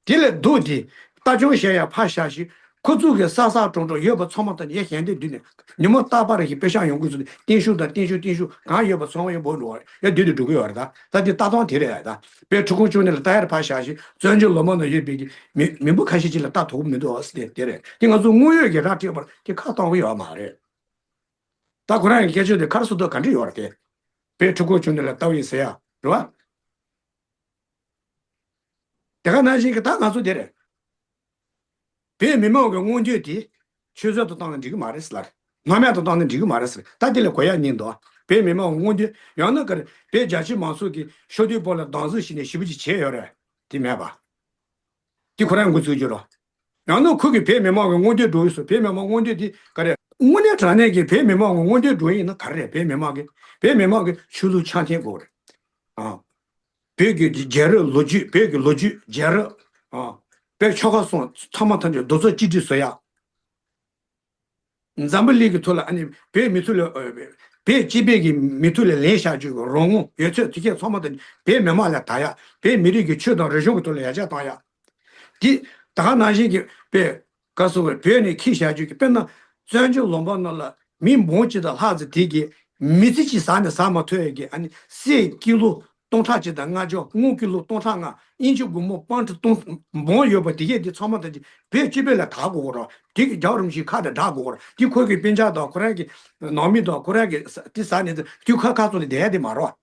དེ་ལས་ལྡོག་སྟེ་ལྟ་སྐྱོང་བྱེད་ཡ་ཕར་བཞག་ཞིག། ཁོ་ཚོ་གི་ས་ས་གྲོང་གྲོང་ཡོད་པ་ཚང་མ་ད་ཡ་ཞལ་འདེབས་བསྡུས་ནས་ཉི་མ་རྟག་པར་ཞིག་པེ་ཤག་ཡོང་གི་ཚུལ་ནས་བརྟན་བཞུགས་དང་བརྟན་བཞུགས་བརྟན་བཞུགས་གང་ཡོད་པ་ཚང་མ་ཡོད་འབོར་འགྲོ་བ་ཡ་བསྡུས་ཏེ་འགྲོ་གི་ཡོད་རེད། ད་ད་དེ་ལྟ་སྟངས་དེ་རེད་ཡ། ད་བོད་འཕྲུལ་འཁོར་བཅོ་ལྔ་ལ་ལྟ་ཡ་ཕར་བཞག་ཞིག། བཙན་བྱོལ་ལུང་པ་ན་ཡོད་པའི་གི་མི་མི་འབོར་ཁ་ཤས་ཅིག་ལ་ལྟ་ཐུབ་ཀྱི་མི་འདུག་ཟེར་ཏེ་དེ་རེད། དེ་ང་ཚོ་དངོས་ཡོད་ཀྱི་ར་སྤྲད་པར་དེ་ཁ་གཏོང་གི་ཡོད་མ་རེད། ད་ཁོ་རང་གི་སྐད་ཆ་དེ་ག་རེ་ཟེར་འདུག་ག་འདྲ་ཡོད་རེད་དེ། བོད་འཕྲུལ་འཁོར་བཅོ་ལྔ་ལ་ལྟ་བུ་ཡིན་ཟེར་ཡ་རེད་བ། དེ་ག་ནང་བཞིན་གྱི་ད་ང་ཚོ་དེ་རེད། བོད་མི་མང་གི་མངོན་འདོད་དེ་ཆུད་ཟོས་དུ་བཏང་ན་འགྲིག་གི་མ་རེད་ཟེར་ལ། སྣང་མེད་དུ་བཏང་ན་འགྲིག་གི་མ་རེད་ཟེར། ད་དེ་ལ་གོ་ཡ་གཉིས་འདུག། བོད་མི་མང་གི་མངོན་འདོད་ཡང་ན་ག་རེ་བོད་རྒྱ་ཆེ་མང་ཚོགས་ཀྱི་ཕྱོགས་བསྡུས་པོ་ལ་སྡང་ཟུག་བྱས་ནས་ཞེ་པོ་ཅིག་བྱས་ཡོད་རེད། དེ་མེད་པ། དེ་ཁོ་རང་འགོ་ཚུགས་རྒྱུ་རོ། ཡང་ན་ཁོ་གིས་བོད་མི་མང་གི་མངོན་འདོད་སྒྲུབ་ཡོད་སོ། བོད་མི་མང་མངོན་འདོད་དེ་ག་རེ། དངོས་གནས་དྲང་གནས་ཀྱི་བོད་མི་མང་གི་མངོན་འདོད་སྒྲུབ་ཡིན་ན་ག་རེ་རེད། བོད་མི་མང་གི་བོད་མི་མང་གི་ཆོས་ལུགས་ཆ་མཐུན་དགོས་རེད། ཨ། བོད་ཀྱི་རྒྱལ་རབས་ལོ་རྒྱུས། བོད་ཀྱི་ལོ་རྒྱུས་རྒྱལ་རབས། ཨ། བོད་ཆོལ་ཁ་གསུམ་ཚང་མ་ཐམས་ཅད་རྡོག་རྩ་གཅིག་སྒྲིལ་བཟོ་ཡ། འཛམ་བུ་གླིང་གི་ཐོག་ལ་ཨ་ནི་བོད་མི་ཐོག་ལ་ཨ་བོད་སྤྱི་པའི་གི་མི་ཐོག་ལ་ལེན་བྱ་རྒྱུ་གི་རང་དབང་ཡོད་ཚད་དེ་གས་ཚང་མ་དང་བོད་མི་མང་ལ་ད་ཡ། བོད་མི་རིགས་ཀྱི་ཆོས་དང་རིག་གཞུང་གི་ཐོག་ལ་ཡར་རྒྱས་བཏང་ཡ། དེ་ད་ག་ནང་བཞིན་གྱི་བོད་ག་སོ་བོད་ནས་ཁྱི་བྱ་རྒྱུ་གི་དཔེར་ན་བཙན་བྱོལ་ལུང་པ་ནང་ལ་མི་འབུམ་གཅིག་དང་ལྷག་ཙམ་དེ་གི་མི་ཚེ་གཅིག་ཟ་ནས་ཟ་མ་ཐུབ་ཡ་གི་ཨ་ནི་སའི་ཀི་ལོ་སྟོང་ཕྲག་གཅིག་དང་ལྔ་བརྒྱ། དངུལ་ཀི་ལོ་སྟོང་ཕྲག་ལྔ། དབྱིན་ཇི་སྒོར་མོ་པའུན་ཌི་སྟོང་འབུམ་ཡོད་པ་དེ་གས་དེ་ཚང་མ་ད་ཅི་བོད་སྤྱི་པའི་ལ་དག་དགོས་རོགས། དེ་གི་རྒྱལ་བ་རིན་པོ་ཆེའི་ཁ་དང་སྦྲགས་དགོས་རོགས། དེ་ཁོ་གི་སྤུན་ཀྱག་དང་ཁོ་རང་གི་ནང་མི་དང་ཁོ་རང་གི་ས་དེ་ཟ་ནས་དུས་ཁ་ཁ་ཚོ་ནས་བསྡད་ཡ་དེ་མ་རོགས།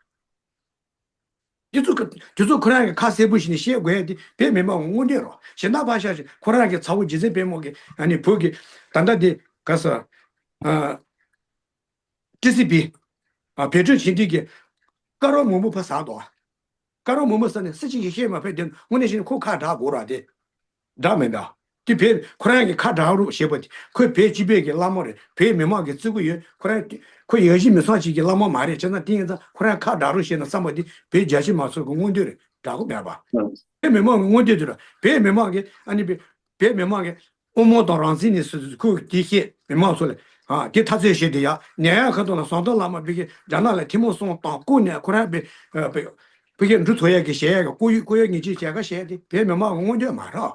དེ་ཚོ་དེ་ཚོ་ཁོ་རང་གི་ཁ་གསལ་པོ་ཞིག་ནས་བཤད་དགོས་ཡ་དེ་བོད་མི་མང་མངོན་འདོད་རོགས། གཞན་དག་ཕར་བཞག་ཞིག། ཁོ་རང་གི་ཚ་བོ་རྗེ་བཙུན་དཔལ་མོ་གི་ཨ་ནི་བོད་ཀྱི་ད་ལྟ་དེ་ག་ས་ཨ། ཊི་སི་བི། ཨ། བོད་ཕྲུག་བྱིངས་འདི་གི་ཀ་རོ་མང་པོ་ཕར་ཟག་འདུག། ཀ་རོ་མང་པོ་ཟག་ནས་སུ་གཅིག་གིས་ཤེས་མ་ཕོད་དེ་དངོས་གནས་བཤད་ན་ཁོ་ཁ་གྲག་དགོས་ར་དེ། གྲག་མེད་འདྲ། དེ་བོད་ཁོ་རང་གི་ཁ་གྲག་རོགས་ཞེས་པ་དེ་ཁོས་བོད་སྤྱི་པའི་གི་བླ་མ་རེད། བོད་མི་མང་གི་བརྩི་བཀུར་ཡོད། ཁོ་རང་ཁོ་ཡ་གཞི་མི་ཚང་ཞིག་གི་བླ་མ་མ་རེད། བྱས་ཙང་དེ་ཡིན་ཙང་ཁོ་རང་ཁ་གྲག་རོགས་ཞེས་ན་བསམ་པ་དེ་བོད་རྒྱ་ཆེ་མང་ཚོགས་ཀྱི་མངོན་འདོད་རེད། གྲག་གི་མེད་པ། བོད་མི་མང་གི་མངོན་འདོད་དེ་ར་བོད་མི་མང་གི་ཨ་ནི་བོད་བོད་མི་མང་གི་དབུ་མ་དང་རང་བཙན་ནས་སུ་ཁོས་དེ་བཤད་མི་མང་ཚོ་ལ་ ཨ་དེ་འཐབ་རྩོད་བྱེད་དེ་ཡ་ཉན་ཡ་ཁ་ཐུག་ལ་ཟམ་གདོང་བླ་མ་བི་གེ་རྒྱ་ནག་ལ་ཐལ་མོ་སོང་བཏང་བཀུག་ནས་ཁོ་རང་བི་བི་བི་གེ་འབྲུ་འཐུ་ཡ་གི་བྱེད་ཡ་གི་བཀུག་ཡུལ་བཀུག་ཡ་ཉེས་ཆད་བྱེད་ག་བྱེད་དེ་བོད་མི་མང་གི་མངོན་འདོད་མ་རེད།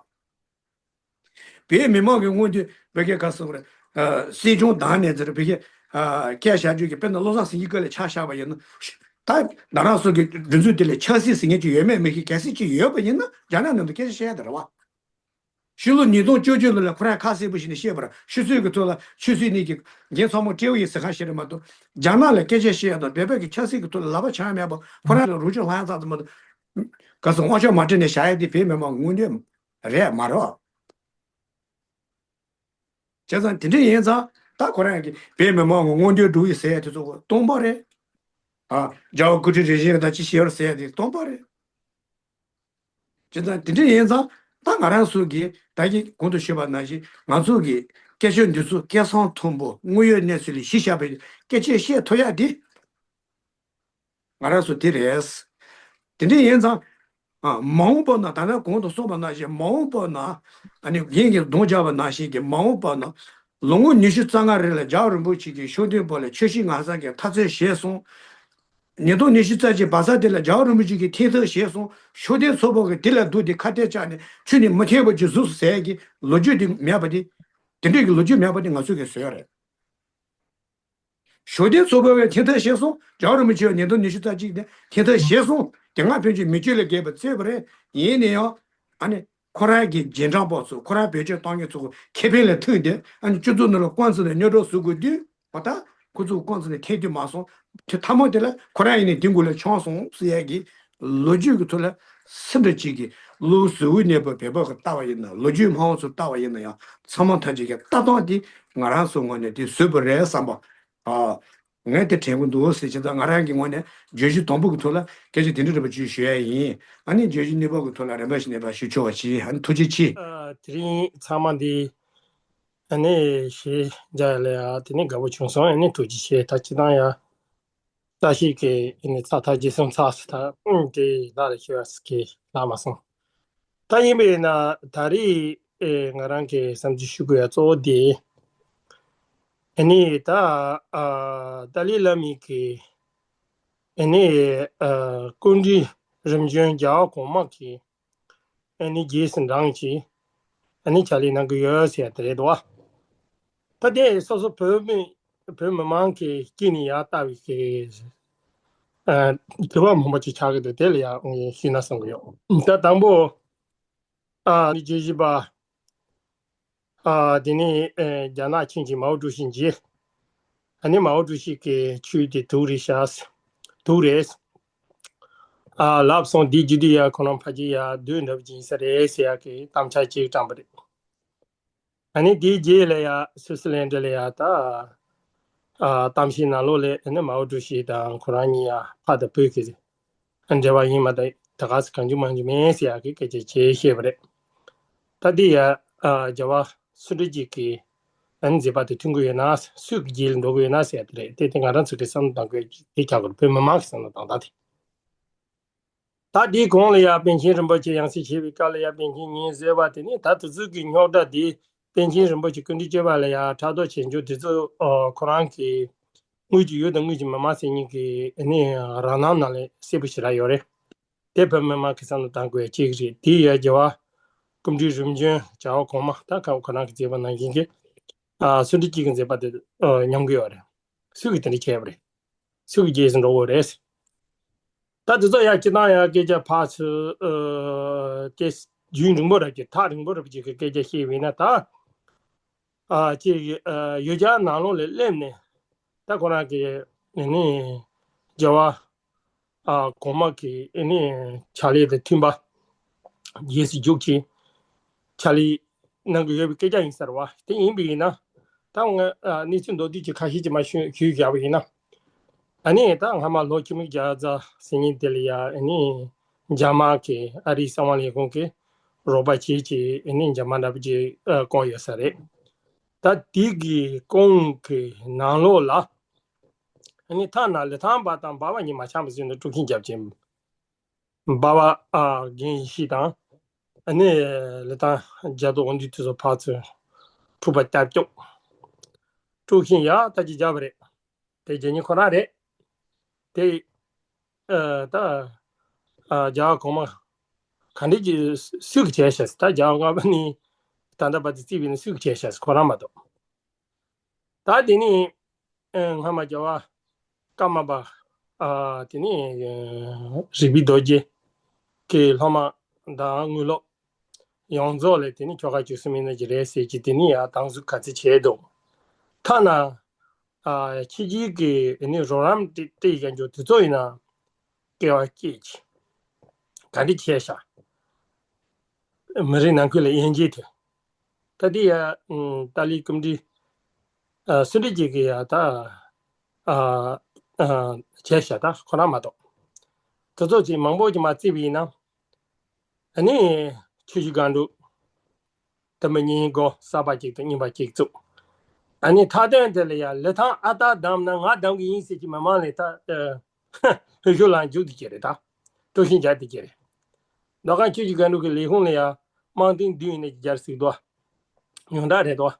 བོད་མི་མང་གི་མངོན་འདོད་བོད་སྐད་ག་སོང་རེད། སྲིད་སྐྱོང་བདག་ནས་ཟེར་བོད་སྐད་སྐད་བཤད་རྒྱུ་གི་དཔེར་ན་བློ་བཟང་སེང་གེ་སྐབས་ལ་ཆ་བཞག་པ་ཡིན་ན། ད་ང་རང་ཚོ་གི་སྒྲིག་འཛུགས་དེ་ལ་ཆབ་སྲིད་ཟེར་མཁན་ཅིག་ཡོད་མེད་མི་ཤེས། གལ་སྲིད་ཅིག་ཡོད་པ་ཡིན་ན་རྒྱ་ནག་ནང་དུ་སྐད་ཆ་བཤད་ཡ་དེ་རེད་བ། ཕྱི་ལོ་ཉིས་སྟོང་བཅུ་བཅུ་ལོ་ལ་ཁོ་རང་ཁ་གསལ་པོ་ཞིག་ནས་བཤད་པར་ཆུ་ཚོད་ཀྱི་ཐོག་ལ་ཆུ་ཚོད་གཉིས་ཀྱི་རྒན་ཚང་མ་སྤྲེའུ་ཡིན་ཟེར་མཁན་ཞིག་རེད་མ་གཏོགས། རྒྱ་ནག་ལ་སྐད་ཆ་བཤད་ཡ་དང་བོད་པའི་གི་ཆབ་སྲིད་ཀྱི་ཐོག་ལ་ལག་པ་འཆང་ཡ་མེད་པ་ཁོ་རང་ལ་རུ་ཅོ་ལྷང་ཡ་ཙམ་ཙམ་མ་གཏོགས། ག་སོང་དབང་ཆ་མ་སྤྲད་ནས་བཞག་ཡ་དེ་བོད་མི་མང་མངོན་འདོད་རེད་མ་རེད། བྱས་ཙང་དེ་འདྲ་ཡིན་ཙང་ད་ཁོ་རང་གི་བོད་མི་མང་གི་མངོན་འདོད་སྒྲུབ་ཡི་ཟེར་ཡ་དེ་ཚོ་སྟོང་པ་རེད། ཨ། རྒྱལ་བ་སྐུ་ཕྲེང་རིམ་བྱོན་ད་ཅི་བྱེད་ཡོད་ཟེར་ཡ་དེ་སྟོང་པ་རེད། བྱས་ཙང་དེ་འདྲ་ཡིན་ཙང་ད་ང་རང་ཚོ་གི་ད་གི་གོང་དུ་ཞུས་པ་ནང་བཞིན་ང་ཚོ་གི་སྐད་ཆ་འདི་ཚོ་སྐད་གསང་མཐོན་པོ་དངོས་ཡོད་གནས་ཚུལ་ལ་གཞི་བཞག་པའི་སྐད་ཆ་བཤད་ཐུབ་ཡ་དེ། ང་རང་ཚོ་དེ་རེད། དེ་འདྲ་ཡིན་ཙང་། ཨ། མ་འོངས་པ་ན་ད་ནས་གོང་དུ་གསུངས་པ་ནང་བཞིན་མ་འོངས་པ་ན། ཨ་ནི་རྒན་གྱིས་གདོང་བརྒྱབ་པ་ནང་བཞིན་གྱི་མ་འོངས་པ་ན། ལོ་ངོ་ཉི་ཤུ་རྩ་ལྔ་རིང་ལ་རྒྱལ་བ་རིན་པོ་ཆེ་གིས་ཤུགས་ལྡན་པ་ལ་ཆོས་སྲིད་ངོ་ཚ་གི་འཐབ་རྩོད་བྱས་སོང་། ཉིས་སྟོང་ཉི་ཤུ་རྩ་གཅིག་བར་ས་དེ་ལ་རྒྱལ་བ་རིན་པོ་ཆེ་གིས་ཐེངས་ཐག་བྱས་སོང་། ཤུགས་ལྡན་ཚོགས་པ་གིས་དེ་ལ་འདུག་དེ་ཁ་གཏད་བཅག་ནས་ཆོས་ནི་མི་འཐད་པ་ཅིག་བཟོས་སོང་ཟེར་གྱི་ལོ་རྒྱུས་དེ་མེད་པ་དེ། དེ་འདྲས་ཀྱི་ལོ་རྒྱུས་མེད་པ་དེ་ང་ཚོ་གིས་བཟོས་རེད། ཤུགས་ལྡན་ཚོགས་པ་བས་ཐེངས་ཐག་བྱས་སོང་། རྒྱལ་བ་རིན་པོ་ཆེ་བས་ཉིས་སྟོང་ཉི་ཤུ་རྩ་གཅིག་ནས་ཐེངས་ཐག་བྱས་སོང་། དེ་སྔ་ཕན་ཆད་མི་སྤྱོད་ལས་བརྒལ་བ་བརྩད་པ་རེད། ཡིན་ན་ཡང་། ཨ་ནི་ཁོ་རང་གི་རྗེས་འབྲང་པ་ཚོ་ཁོ་རང་བེད་སྤྱོད་གཏོང་མཁན་ཚོ་ཁེ་ཕན་ལ་ཐུག་སྟེ་ཨ་ནི་སྤྱི་ཚོགས་ནང་ལ་རྐང་འཛིན་ནས་རྙོག་དྲ་བཟོ་དགོས་དུས་འོ་ད་ཁོ་ཚོ་རྐང་འཛིན་ནས་ཐེག་རྒྱུ་མ་སོང་། དེ་མཐའ་མ་དེ་ལ་ཁོ་རང་ཡིན་ནས་དེ་འགོ་ལ་མཆོང་སོང་ཟེར་ཡ་གི་ལོ་རྒྱུས་ཀྱི་ཐོག་ལ་སུ་འདྲ་ཅིག་གིས་ལོ་གཟུ་བོའི་གནས་བབ་བོད་པ་གི་ལྟ་བ་ཡིན་ན་ལོ་རྒྱུས་སྨྲ་བ་ཚོ་ལྟ་བ་ཡིན་ན་ཡང་ཚང་མ་ཐམས་ཅད་ཀྱི་ལྟ་སྟངས་དེ་ང་རང་ཚོ་ངོས་ནས་དེ་བཟོས་པ་རེད་བསམ་པ། ཨ། ངས་དེ་དྲན་གྱི་འདུག་ཟེར་བྱས་ཙང་ང་རང་གི་ངོས་ནས་བརྗོད་གཞི་དང་པོ་གི་ཐོག་ལ་སྐད་ཆ་དེ་འདྲ་རེ་བ་ཅིག་ཞུ་ཡ་ཡིན། ཨ་ནི་བརྗོད་གཞི་གཉིས་པ་གི་ཐོག་ལ་རིམ་པ་བཞིན་ནས་ཕར་ཞུ་ཆོག་པ་བྱེད། ཨ་ནི་ཐུགས་རྗེ་ཆེ། ཨ། དེ་རིང་ཚང་མ་འདི་ཨ་ནི་ཞེས་མཇལ་ཡ་ལ་ཡ་དེ་ནི་དགའ་པོ་བྱུང་སོང་། ཨ་ནི་ཐུགས་རྗེ་ཆེ། ད་སྤྱིར་བཏང་ཡ་བཀྲ་ཤིས་ཀྱི་ཨ་ནི་ཚ་ཐག་རྗེས་སུ་འཚགས་སུ་ད་ཨང་དེ་ལ་ལ་ཤི་བ་སི་ཀི་ལ་མ་སོང་། ད་ཡིན་པས་ན་ད་རེས་ཨེ་ང་རང་གི་བསམ་ཚུལ་ཞུ་དགོས་ཡ་གཙོ་བོ་དེ། ཨ་ནི་ད་ཨ་ཏཱ་ལའི་བླ་མའི་གི་ཨ་ནི་ཨ་སྐུ་ཕྲེང་རིམ་བྱོན་རྒྱལ་བ་གོང་མ་གི་ཨ་ནི་རྗེས་སུ་འབྲང་གི་ཨ་ནི་ཕྱག་ལས་གནང་གི་ཡོད་ཟེར་ཡ་དེ་རེད་དོ། ད་དེ་སོ་སོ་བོད་མི་བོད་མི་མང་གི་དཀྱིལ་ནས་ཡར་ལྟ་བའི་གི་ཨ་དྲི་བ་མང་པོ་ཅིག་ཆགས་ཀྱི་འདུག་དེ་ལ་ཡང་ཞུས་ན་བསམ་གི་ཡོད། ད་དང་པོ། ཨ་ནི་བཅུ་བཞི་པ། ཨ་དེ་ནས་ཨེ་རྒྱ་ནག་ཆིངས་ཀྱི་མའོ་ཀྲུའུ་ཞི་མཇལ། ཨ་ནི་མའོ་ཀྲུའུ་ཞི་གི་ཆོས་དེ་དུག་རེད་ཤག་དུག་རེད། ཨ་ལབ་སོང་། དེའི་རྗེས་དུ་ཡ་ཁོ་རང་ཕལ་ཆེར་ཡ་བདུད་འདྲ་པོ་ཅིག་ཡིན་ས་རེད་ཟེར་ཡ་གི་གཏམ་འཆལ་ཅིག་བཀྲམ་པ་རེད། ཨ་ནི་དེའི་རྗེས་ལ་ཡ་སུའུ་སི་ལན་ཌི་ལ་ཡ་ད་ཨ་གཏམ་བཤད་ནང་ལོགས་ལ་ཨ་ནི་མའོ་ཀྲུའུ་ཞི་དང་ཁོ་རང་གཉིས་ཡ་ཕ་དང་བུ་གི་འབྲེལ་བ་ཡིན་མ་གཏོགས་ད་ག་ས་གང་བྱུང་མང་བྱུང་མིན་ཟེར་ཡག་གི་སྐད་ཆ་བྱས་བཤད་པ་རེད། ད་འདི་ཡ་ཨ་རྒྱལ་བ་སུ་འདྲ་ཅིག་གི་ཨ་ནི་མཛད་པ་དེ་མཐུན་གྱི་ཡོད་ན་སུ་གི་རྗེས་ལ་འགྲོ་གི་ཡོད་ན་ཟེར་ཡ་དེ་རེད། དེ་དེ་ང་རང་ཚོ་གི་བསམ་བློ་གཏང་དགོས་དེ་ཆགས་དགོས་རེད། བོད་མི་མང་གི་བསམ་བློ་གཏང་སྟངས་དེ། ད་འདིའི་གོང་ལ་ཡ་པཎ་ཆེན་རིན་པོ་ཆེ་ཡང་སྲིད་བྱེད་པའི་སྐབས་ལ་ཡ་པཎ་ཆེན་ཉིད་ཟེར་བ་དེ་ནི་ད་དེ་ཚོ་གི་རྙོག་དྲ་དེ་པཎ་ཆེན་རིན་པོ་ཆེ་སྐུ་ཕྲེང་བཅུ་པ་ལ་ཡ་ཕྲག་དོག་བྱེད་འཇུག་དེ་ཚོ་ཨ་ཁོ་རང་གི་དངུལ་གྱི་ཡུལ་དང་དངུལ་གྱི་མི་མང་ཟེར་མཁན་གྱི་ནི་རང་སྣང་ནང་ལ་གསལ་པོ་ཞེ་དྲག་ཡོད་རེད། དེ་བོད་མི་མང་གི་བསམ་བློ་གཏང་དགོས་ཡ་གཅིག་རེད། དེ་ཡ་རྒྱལ་བ་སྐུ་ཕྲེང་རིམ་བྱོན་བྱ་བ་གོང་མ་ད་ཁ་ཁོ་རང་གི་མཛད་པ་ནང་བཞིན་གྱི་ཨ་སུ་འདྲ་གཅིག་གི་མཛད་པ་དེ་ཨ་ཉམས་ཀྱི་ཡོད་རེད། སུ་གིས་དེ་འདྲ་བྱས་པ་རེད། སུ་གི་རྗེས་སུ་འགྲོ་དགོས་རེད། ད་དེ་ཚོ་ཡ་སྤྱིར་བཏང་ཡ་སྐད་ཆ་ཕར་ཚུར་ཨ་སྐད་རྒྱུན་རིང་པོ་རབ་ཀྱི་ཐག་རིང་པོ་རབ་ཀྱི་གི་སྐད་ཆ་བཤད་པ་ཡིན་ན་ད། ཨ་ཅིག་ཨ་ཡུལ་གྱར་ནང་ལོགས་ལ་སླེབས་ནས་ད་ཁོ་རང་གི་ནི་རྒྱལ་བ་ཨ་གོང་མ་གི་ནི་ཕྱག་ལས་དང་མཐུན་པ་རྗེས་སུ་འཇུག་ཅིང་ཕྱག་ལས་གནང་གི་ཡོད་པའི་སྐད་ཆ་ཡིན་ས་རེད་བ། དེ་ཡིན་པ་ཡིན་ན་ད་ང་ཨ་གནས་ཚུལ་མདོར་བསྡུས་ཀྱི་ཁ་ཤས་ཅིག་མར་ཞུ་ཞུས་བཞག་པ་ཡིན་ན། ཨ་ནི་ད་སྔ་མ་ལོ་ཆིག་སྟོང་དགུ་བརྒྱ་བརྒྱད་ཅུ་གྱ་གྲངས་ཟེར་མཁན་དེ་ལ་ཡ་ཨ་ནི་འཇར་མན་གྱི་ཨ་རིའི་གསང་བ་ལས་ཁུངས་ཀྱི་རོགས་པ་བྱས་ཀྱི་ཨ་ནི་འཇར་མན་འདྲ་པོ་ཅིག་ཨ་བསྐོངས་ཡོད་ས་རེད། ད་དེ་གི་ཁོང་གི་ནང་ལོགས་ལ་ཨ་ནི་ཐ་ན་ལི་ཐང་པ་དང་འབའ་བ་གཉིས་མ་ཆགས་པ་བཟོས་ནས་དཀྲུག་ཤིང་རྒྱབ་ཅིང་འབའ་བ་ཨ་རྒན་ཡེ་ཤེས་དང་ཨ་ནི་ལི་ཐང་རྒྱ་མཚོ་དབང་འདུས་དེ་ཚོ་ཕར་ཚུར་འཁྲུག་པ་རྒྱབ་སྐྱོབ། དཀྲུག་ཤིང་ཡག་ད་ཅིག་བརྒྱབ་པ་རེད། དེ་རྒྱ་ཉིན་ཁོ་རང་རེད། དེ་ཨ་ད་ཨ་རྒྱ་གར་གོང་མ་ག་འདྲ་ཅིག་སུས་ཀྱི་བྱས་ཤག་ད་རྒྱ་གར་ལྔ་པ་ནི་ད་ལྟ་བར་དུ་རྩིས་པའི་ནི་སུས་ཀྱི་བྱས་ཤག་ཁོ་རང་མ་གཏོགས། ད་དེ་ནི་ཨ་སྔ་མ་རྒྱལ་བ་ཀརྨ་པ་ཨ་དེ་ནི་ཨ་རིག་པའི་རྡོ་རྗེ་གི་སློབ་མ་དང་དངོས་སློབ་ཡོངས་རྫོགས་ལས་དེ་ནི་ཆོ་ག་བཅུ་གསུམ་ཡིན་ན་ཅི་རེད་ཟེར་གྱི་དེ་ནི་ཡང་དང་སུ་ག་ཚོད་བྱས་འདུག་ཐ་ན་ཨ་ཕྱི་རྒྱལ་གྱི་ཨ་ནི་རོགས་རམ་སྤྲད་སྤྲད་ཡ་འཇོག་དུས་ཚོད་ཡིན་ན་སྐལ་བ་སྐྱེས་ཀྱི་ག་འདྲ་བྱས་ཤག་མི་རིགས་ནང་ཁུལ་ལ་དབྱེ་འབྱེད་དེ། ད་འདི་ཡ་ཨུམ་ཏཱ་ལའི་སྐུ་མགྲོན་ཨ་སུ་འདྲ་ཅིག་གི་ཡ་ད་ཨ་ཨ་བྱས་ཤག་ད་ཁོ་རང་མ་གཏོགས། དེ་ཚོ་ཅིག་མང་པོ་ཅིག་མ་བརྩིས་པ་ཡིན་ན། ཨ་ནི་ཆུ་བཞི་སྒང་དྲུག་ད་མི་གཉིས་སྒོ་གསར་པ་གཅིག་དང་རྙིང་པ་གཅིག་བཙུགས། ཨ་ནི་མཐའ་དོན་དེ་ལ་ཡ་ལི་ཐང་ཨ་སྟག་བདམས་ན་ང་བདམས་གི་ཡིན་ཟེར་གྱི་མི་མང་ལས་ད་ཨ་ཧུ་ཤུ་ལང་རྒྱུག་དེ་ཀྱི་རེད་ད། དཀྲུག་ཤིང་རྒྱག་དེ་ཀྱི་རེད། མདོ་ཁམས་ཆུ་བཞི་སྒང་དྲུག་གི་ལས་ཁུངས་ལ་ཡ་དམངས་དོན་བདུན་ནས་རྒྱལ་སྲིད་དོ། ཡོངས་གྲགས་རེད་དོ།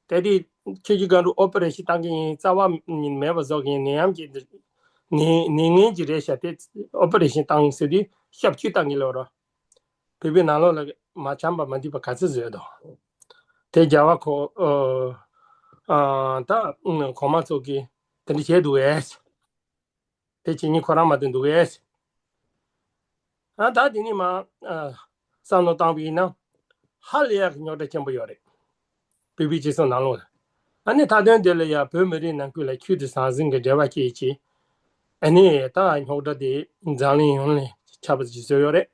དེ་དུས་ཁྱེད་ཀྱི་སྒང་དྲུག་ཨོ་པ་རེ་ཤིན་བཏང་གི་ཡིན། རྩ་བ་ཉིད་མེད་པ་བཟོ་གི་ཡིན། ནད་ཡམས་ཀྱི་ནད་ནད་ངན་གྱི་རེད་ཤག་དེ་ཨོ་པ་རེ་ཤིན་བཏང་ཟེར་དུས་ཞབས་ཆུ་བཏང་གི་ལོ་རོ། བོད་པའི་ནང་ལོགས་ལ་མ་འཆམ་པ་མ་འདུས་པ་ག་ཚོད་བཟོས་དོ། དེ་རྒྱལ་བ་ཁོ་ཨོ་ཨ་ད་གོང་མ་ཚོ་གིས་དེ་འདྲ་བྱས་འདུག་ཨེ། དེ་བྱེད་ཉིན་ཁོ་རང་མ་དོན་འདུག་ཨེ། ཨ་ད་དེ་ནི་མ་ཨ་བསམ་བློ་བཏང་བ་ཡིན་ན་ཧ་ལས་ཡག་གི་རྙོག་དྲ་ཆེན་པོ་ཡོད་རེད། བོད་པའི་སྤྱི་ཚོགས་ནང་ལོགས་ལ། ཨ་ནི་མཐའ་དོན་དེ་ལ་ཡ་བོད་མི་རིགས་ནང་ཁུལ་ལ་ཆོས་དང་ཟང་ཟིང་གི་འབྲེལ་བ་སྐྱེད་ཅིག་ཨ་ནི་ད་རྙོག་དྲ་དེ་འཛམ་གླིང་ཡོངས་ལ་ཁྱབ་པ་ཅིག་བཟོས་ཡོད་རེད།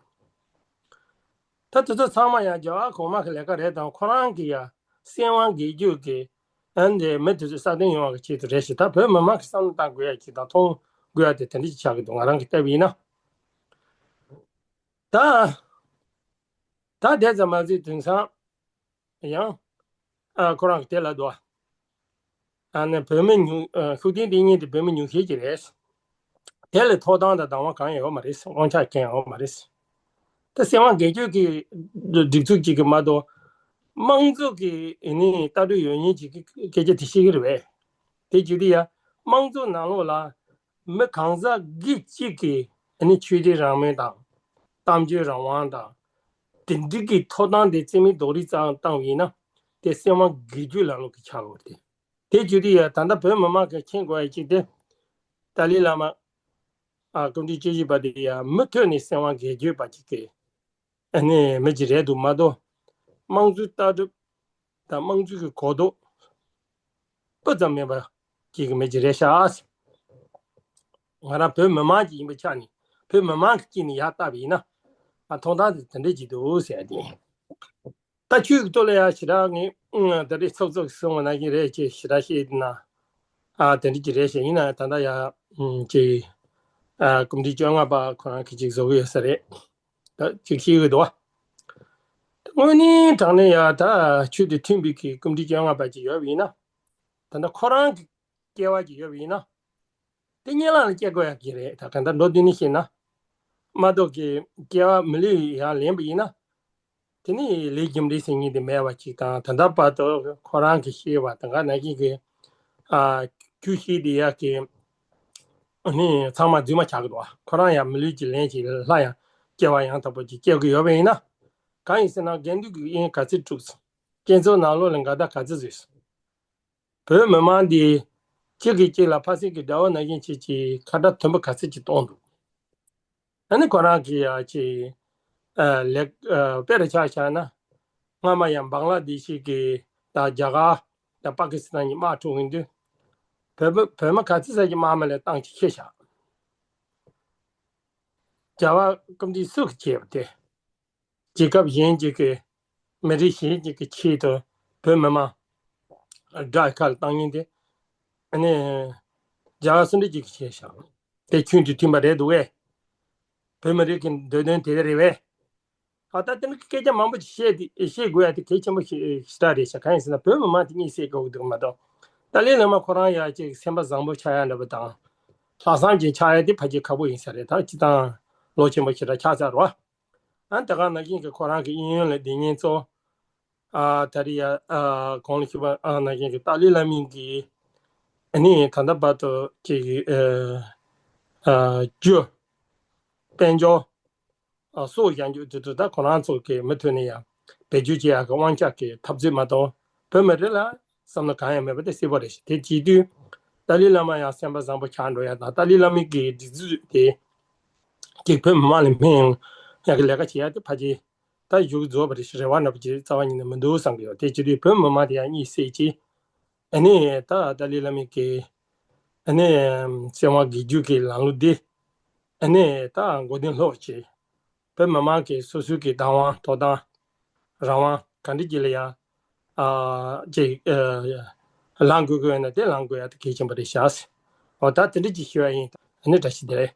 ད་དེ་ཚོ་ཚང་མ་ཡང་རྒྱལ་བ་གོང་མ་གི་ལས་ཀ་རེད་དང་ཁོ་རང་གི་ཡ་སྲིད་དབང་སྒེར་གཅོད་ཀྱི་ཨ་འདི་མི་དེ་ཚོ་སྲ་བརྟན་ཡོང་བ་གི་ཆེད་དུ་རེད་ཞེས། ད་བོད་མི་མང་གི་བསམ་བློ་བཏང་དགོས་ཡ་ཅིག་དང་མཐོང་དགོས་ཡ་དེ་དེ་འདྲ་ཅིག་ཆགས་ཀྱི་འདུག་ང་རང་གི་ལྟ་བ་ཡིན་ན། ད་ད་དེ་ཙམ་མ་ཟད་དེང་སང་ཡང་ཨ་ཁོ་རང་གི་དེ་ལ་འདུག་ཨ་ནི་བོད་མི་ཉུང་ཨ་ཤུགས་ལྡན་དེ་གཉིས་དེ་བོད་མི་ཉུང་ཤས་ཀྱི་རེད། དེ་ལས་ཐོབ་ཐང་དང་དང་བ་གང་ཡང་ཡོད་མ་རེད། དབང་ཆ་གང་ཡང་ཡོད་མ་རེད། ད་སྲིད་དབང་སྒེར་གཅོད་ཀྱི་སྒྲིག་འཛུགས་གཅིག་གི་མ་གཏོགས་དམངས་གཙོ་གི་ནི་ལྟ་གྲུབ་ཡོད་མཁན་གཅིག་གི་སྐད་ཆ་དེ་བཤད་ཀྱི་རེད་པས། དེ་བརྗོད་དུས་ཡ་དམངས་གཙོ་ནང་ལོགས་ལ་མི་གང་ཟག་སྒེར་གཅིག་གི་ནི་ཆོས་དད་རང་མོས་དང་གཏམ་བརྗོད་རང་དབང་དང་དེ་འདྲ་གི་ཐོབ་ཐང་དེ་རྩིས་མེད་རྡོག་རིལ་བཏང་བ་ཡིན་ན་དེ་སྲིད་དབང་སྒེར་གཅོད་ལམ་ལུགས་ཀྱི་ཆགས་ཡོད་རེད། དེ་བརྗོད་དུས་ཡ་ད་ལྟ་བོད་མི་མང་གིས་མཁྱེན་དགོས་ཡ་གཅིག་དེ་ཏཱ་ལའི་བླ་མ་ཨ་སྐུ་ཕྲེང་བཅུ་བཞི་པ་དེ་ཡ་མུ་མཐུད་ནས་སྲིད་དབང་སྒེར་གཅོད་པ་གཅིག་གི་ཨ་ནི་མི་གཅིག་རེད་འདུག་མ་གཏོགས་དམངས་གཙོའི་ལྟ་གྲུབ་དང་དམངས་གཙོའི་གི་གོ་རྟོགས་སྤུ་ཙམ་མེད་པ་གཅིག་གི་མི་གཅིག་རེད་ཤག་ང་རང་བོད་མི་མང་གཅིག་ཡིན་པའི་ཆ་ནས་བོད་མི་མང་གི་དཀྱིལ་ནས་ཡར་བལྟས་པ་ཡིན་ན་ཨ་མཐོང་སྟངས་དེ་དེ་འདྲ་གཅིག་འདུག་ཟེར་ཡ་དེ་ཡིན། ད་ཆོས་ཀྱི་ཐོག་ལ་ཡང་ཞེ་དྲག་ངས་ཨང་ད་རེས་ཚོགས་གཙོ་གིས་གསུངས་པ་ནང་བཞིན་རེད་ཅེས་ཞེ་དྲག་བཤད་ན། ཨ་དེ་འདྲ་ཅིག་རེད་ཞེས་ཡིན་ན་ད་ལྟ་ཡང་ཨང་ཅིག་ཨ་སྐུ་ཕྲེང་བཅོ་ལྔ་པ་ཁོ་རང་གིས་ཅིག་བཟོ་གི་ཡོད་ས་རེད། ད་ཅིག་བཤད་གི་འདུག་བ། དངོས་གནས་དྲང་གནས་ཡང་ད་ཆོས་དང་མཐུན་པའི་གི་སྐུ་ཕྲེང་བཅོ་ལྔ་པ་ཅིག་ཡོད་པ་ཡིན་ན། ད་ལྟ་ཁོ་རང་གི་སྐྱེ་བ་ཅིག་ཡོད་པ་ཡིན་ན། དེ་སྔོན་ལ་སྐྱེ་དགོས་ཡག་གི་རེད། ད་གང་ལྟར་མདོར་བསྡུས་ནས་བཤད་ན། མ་གཏོགས་ཀྱི་སྐྱེ་བ་མི་ལུས་ཡང་ལེན་པ་ཡིན་ན། དེ་ནི་ལས་རྒྱུ་འབྲས་ཟེར་མཁན་དེ་མེད་པ་ཅིག་དང་། ད་ལྟ་བར་དུ་ཁོ་རང་གིས་ཤེས་པ་དང་ག་ནང་བཞིན་གྱི་ཨ་རྒྱུ་ཤེས་དེ་ཡག་གི་ནི་ཚང་མ་རྫུན་མ་ཆགས་ཀྱི་འདུག་ཁོ་རང་ཡང་མི་ལུས་ཀྱི་ལན་ཅིག་སླར་ཡང་སྐྱེ་བ་ཡང་དག་པ་ཅིག་སྐྱེ་དགོས་ཡོད་པ་ཡིན་ན། གང་ཡིན་ཟེར་ན་དགེ་འདུན་གྱི་དབྱེན་ག་ཚོད་དཀྲུགས་སོང་། སྤྱི་ཚོགས་ནང་ལོགས་ལ་འགལ་ཟླ་ག་ཚོད་བཟོས་སོང་། བོད་མི་མང་འདི་གཅིག་གིས་གཅིག་ལ་ཕ་སྲིད་ཀྱི་དགྲ་བོ་ནང་བཞིན་བྱེད་ཀྱི་ཁ་བརྡ་དུམ་བུ་ག་ཚོད་ཅིག་གཏོང་འདུག་ཨ་ནི་ཁོ་རང་གིས་ཡ་ཅིག་ཨ་ལེགས་ཨ་དཔེ་རུ་ཆ་བཞག་ན། སྔ་མ་ཡང་བང་ལ་དེ་ཤི་གི་དང་རྒྱ་གར་དང་པ་ཀི་སི་ཐན་གྱི་དམག་འཁྲུག་ཡིན་དུས། བོད་མི་བོད་མི་ག་ཚོད་ཙམ་གྱི་དམག་མི་ལ་བཏང་ཅིག་ཤེས་བཞག་རྒྱལ་བ་སྐུ་ཕྲེང་སུ་གིས་བྱས་པ་དེ། རྒྱལ་ཁབ་གཞན་ཅིག་གི་མི་རིགས་གཞན་ཅིག་གི་ཆེད་དུ་བོད་མི་མང་དགྲ་ཁ་ལ་བཏང་མཁན་དེ་ཨ་ནི་རྒྱལ་བ་སུ་འདྲ་ཅིག་གིས་བྱས་ཤག་དེ་ཁྱོན་དུ་ཐིམ་པ་རེད་འདུག་གས། བོད་མི་རིགས་ཀྱི་འདོད་དོན་དེ་རེད་པས། ཨ་ད་དེ་འདྲ་སྐད་ཆ་མང་པོ་ཞིག་བཤད་དེ་བཤད་དགོས་ཡ་དེ་གལ་ཆེན་པོ་ཞིག་ཞེ་དྲག་རེད་ཤག་གང་ཡིན་ཟེར་ན་བོད་མི་མང་དེ་གཉིད་སད་དགོས་ཀྱི་འདུག་མ་གཏོགས། ཏཱ་ལའི་བླ་མ་ཁོ་རང་ཡ་ཅིག་སེམས་པ་བཟང་པོ་ཆགས་ཡ་འདྲ་པོ་དང་། ལྷག་བསམ་ཅན་ཆགས་ཡ་དེ་ཕལ་ཆེར་ཁག་པོ་ཡིན་ས་རེད། ད་སྤྱིར་བཏང་ལོ་ཆེན་པོ་ཞེ་དྲག་ཆགས་ཚར་རོ། ཨ་ད་ག་ནང་བཞིན་གྱི་ཁོ་རང་གི་གཡས་གཡོན་ལ་སྡིག་ཉེས་ཚོ། ཨ་ད་རེས་ཡ་ཨ་གོང་ལ་ཞུས་པ་ཨ་ནང་བཞིན་གྱི་ཏཱ་ལའི་བླ་མ་གིས་ཨ་ནི་ད་ལྟ་བར་དུ་ཅིག་ཨ་ཨ་རྒྱུ་དཔལ་འབྱོར་ཨ་སྲོག་བཞག་རྒྱུ་དེ་ཚོ་ད་ཁོ་རང་ཚོ་གི་མུ་མཐུད་ནས་ཡང་བེད་སྤྱོད་བྱེད་ཡག་གི་དབང་ཆ་གི་འཐབ་རྩོད་མ་གཏོགས་བོད་མི་རིགས་ལ་བསམ་བློ་གང་ཡང་མེད་པ་དེ་གསལ་པོ་རེད་ཤག་དེ་བྱེད་དུས་ཏཱ་ལའི་བླ་མ་ཡང་སེམས་པ་བཟང་པོ་ཆགས་འགྲོ་ཡ་དང་ཏཱ་ལའི་བླ་མ་གི་སྒྲིག་འཛུགས་དེ་ཅིག་བོད་མི་མང་ལ་སྨན་ཡག་གི་ལས་ཀ་བྱེད་ཡ་དེ་ཕལ་ཆེར་ད་མཇུག་རྫོགས་པ་རེད་ཤག་རེ་བ་འདྲ་པོ་ཅིག་རྩ་བ་ཉིད་ནས་མི་འདུག་བསམ་གི་ཡོད། དེ་བྱེད་དུས་བོད་མི་མང་དེ་ཡང་གཉིད་སད་ཅིག་ཨ་ནི་ད་ཏཱ་ལའི་བླ་མ་གི་ཨ་ནི་སྲིད་དབང་སྒེར་གཅོད་ཀྱི་ལམ་ལུགས་འདི་ཨ་ནི་ད་མགོ་རྟིང་སློག་བྱས། བོད་མི་མང་གི་སོ་སོའི་གི་བདག་དབང་ཐོབ་ཐང་རང་དབང་ག་འདྲ་ཅིག་ལ་ཡ་ཨ་ཅིག་ཨ་ལངས་དགོས་ཀྱི་ཡོད་ན་དེ་ལངས་དགོས་ཡ་དེ་གལ་ཆེན་པོ་རེད་ཤག་འོ་ད་དེ་འདྲ་ཅིག་ཞུ་ཡ་ཡིན། ཨ་ནི་བཀྲ་ཤིས་བདེ་ལེགས།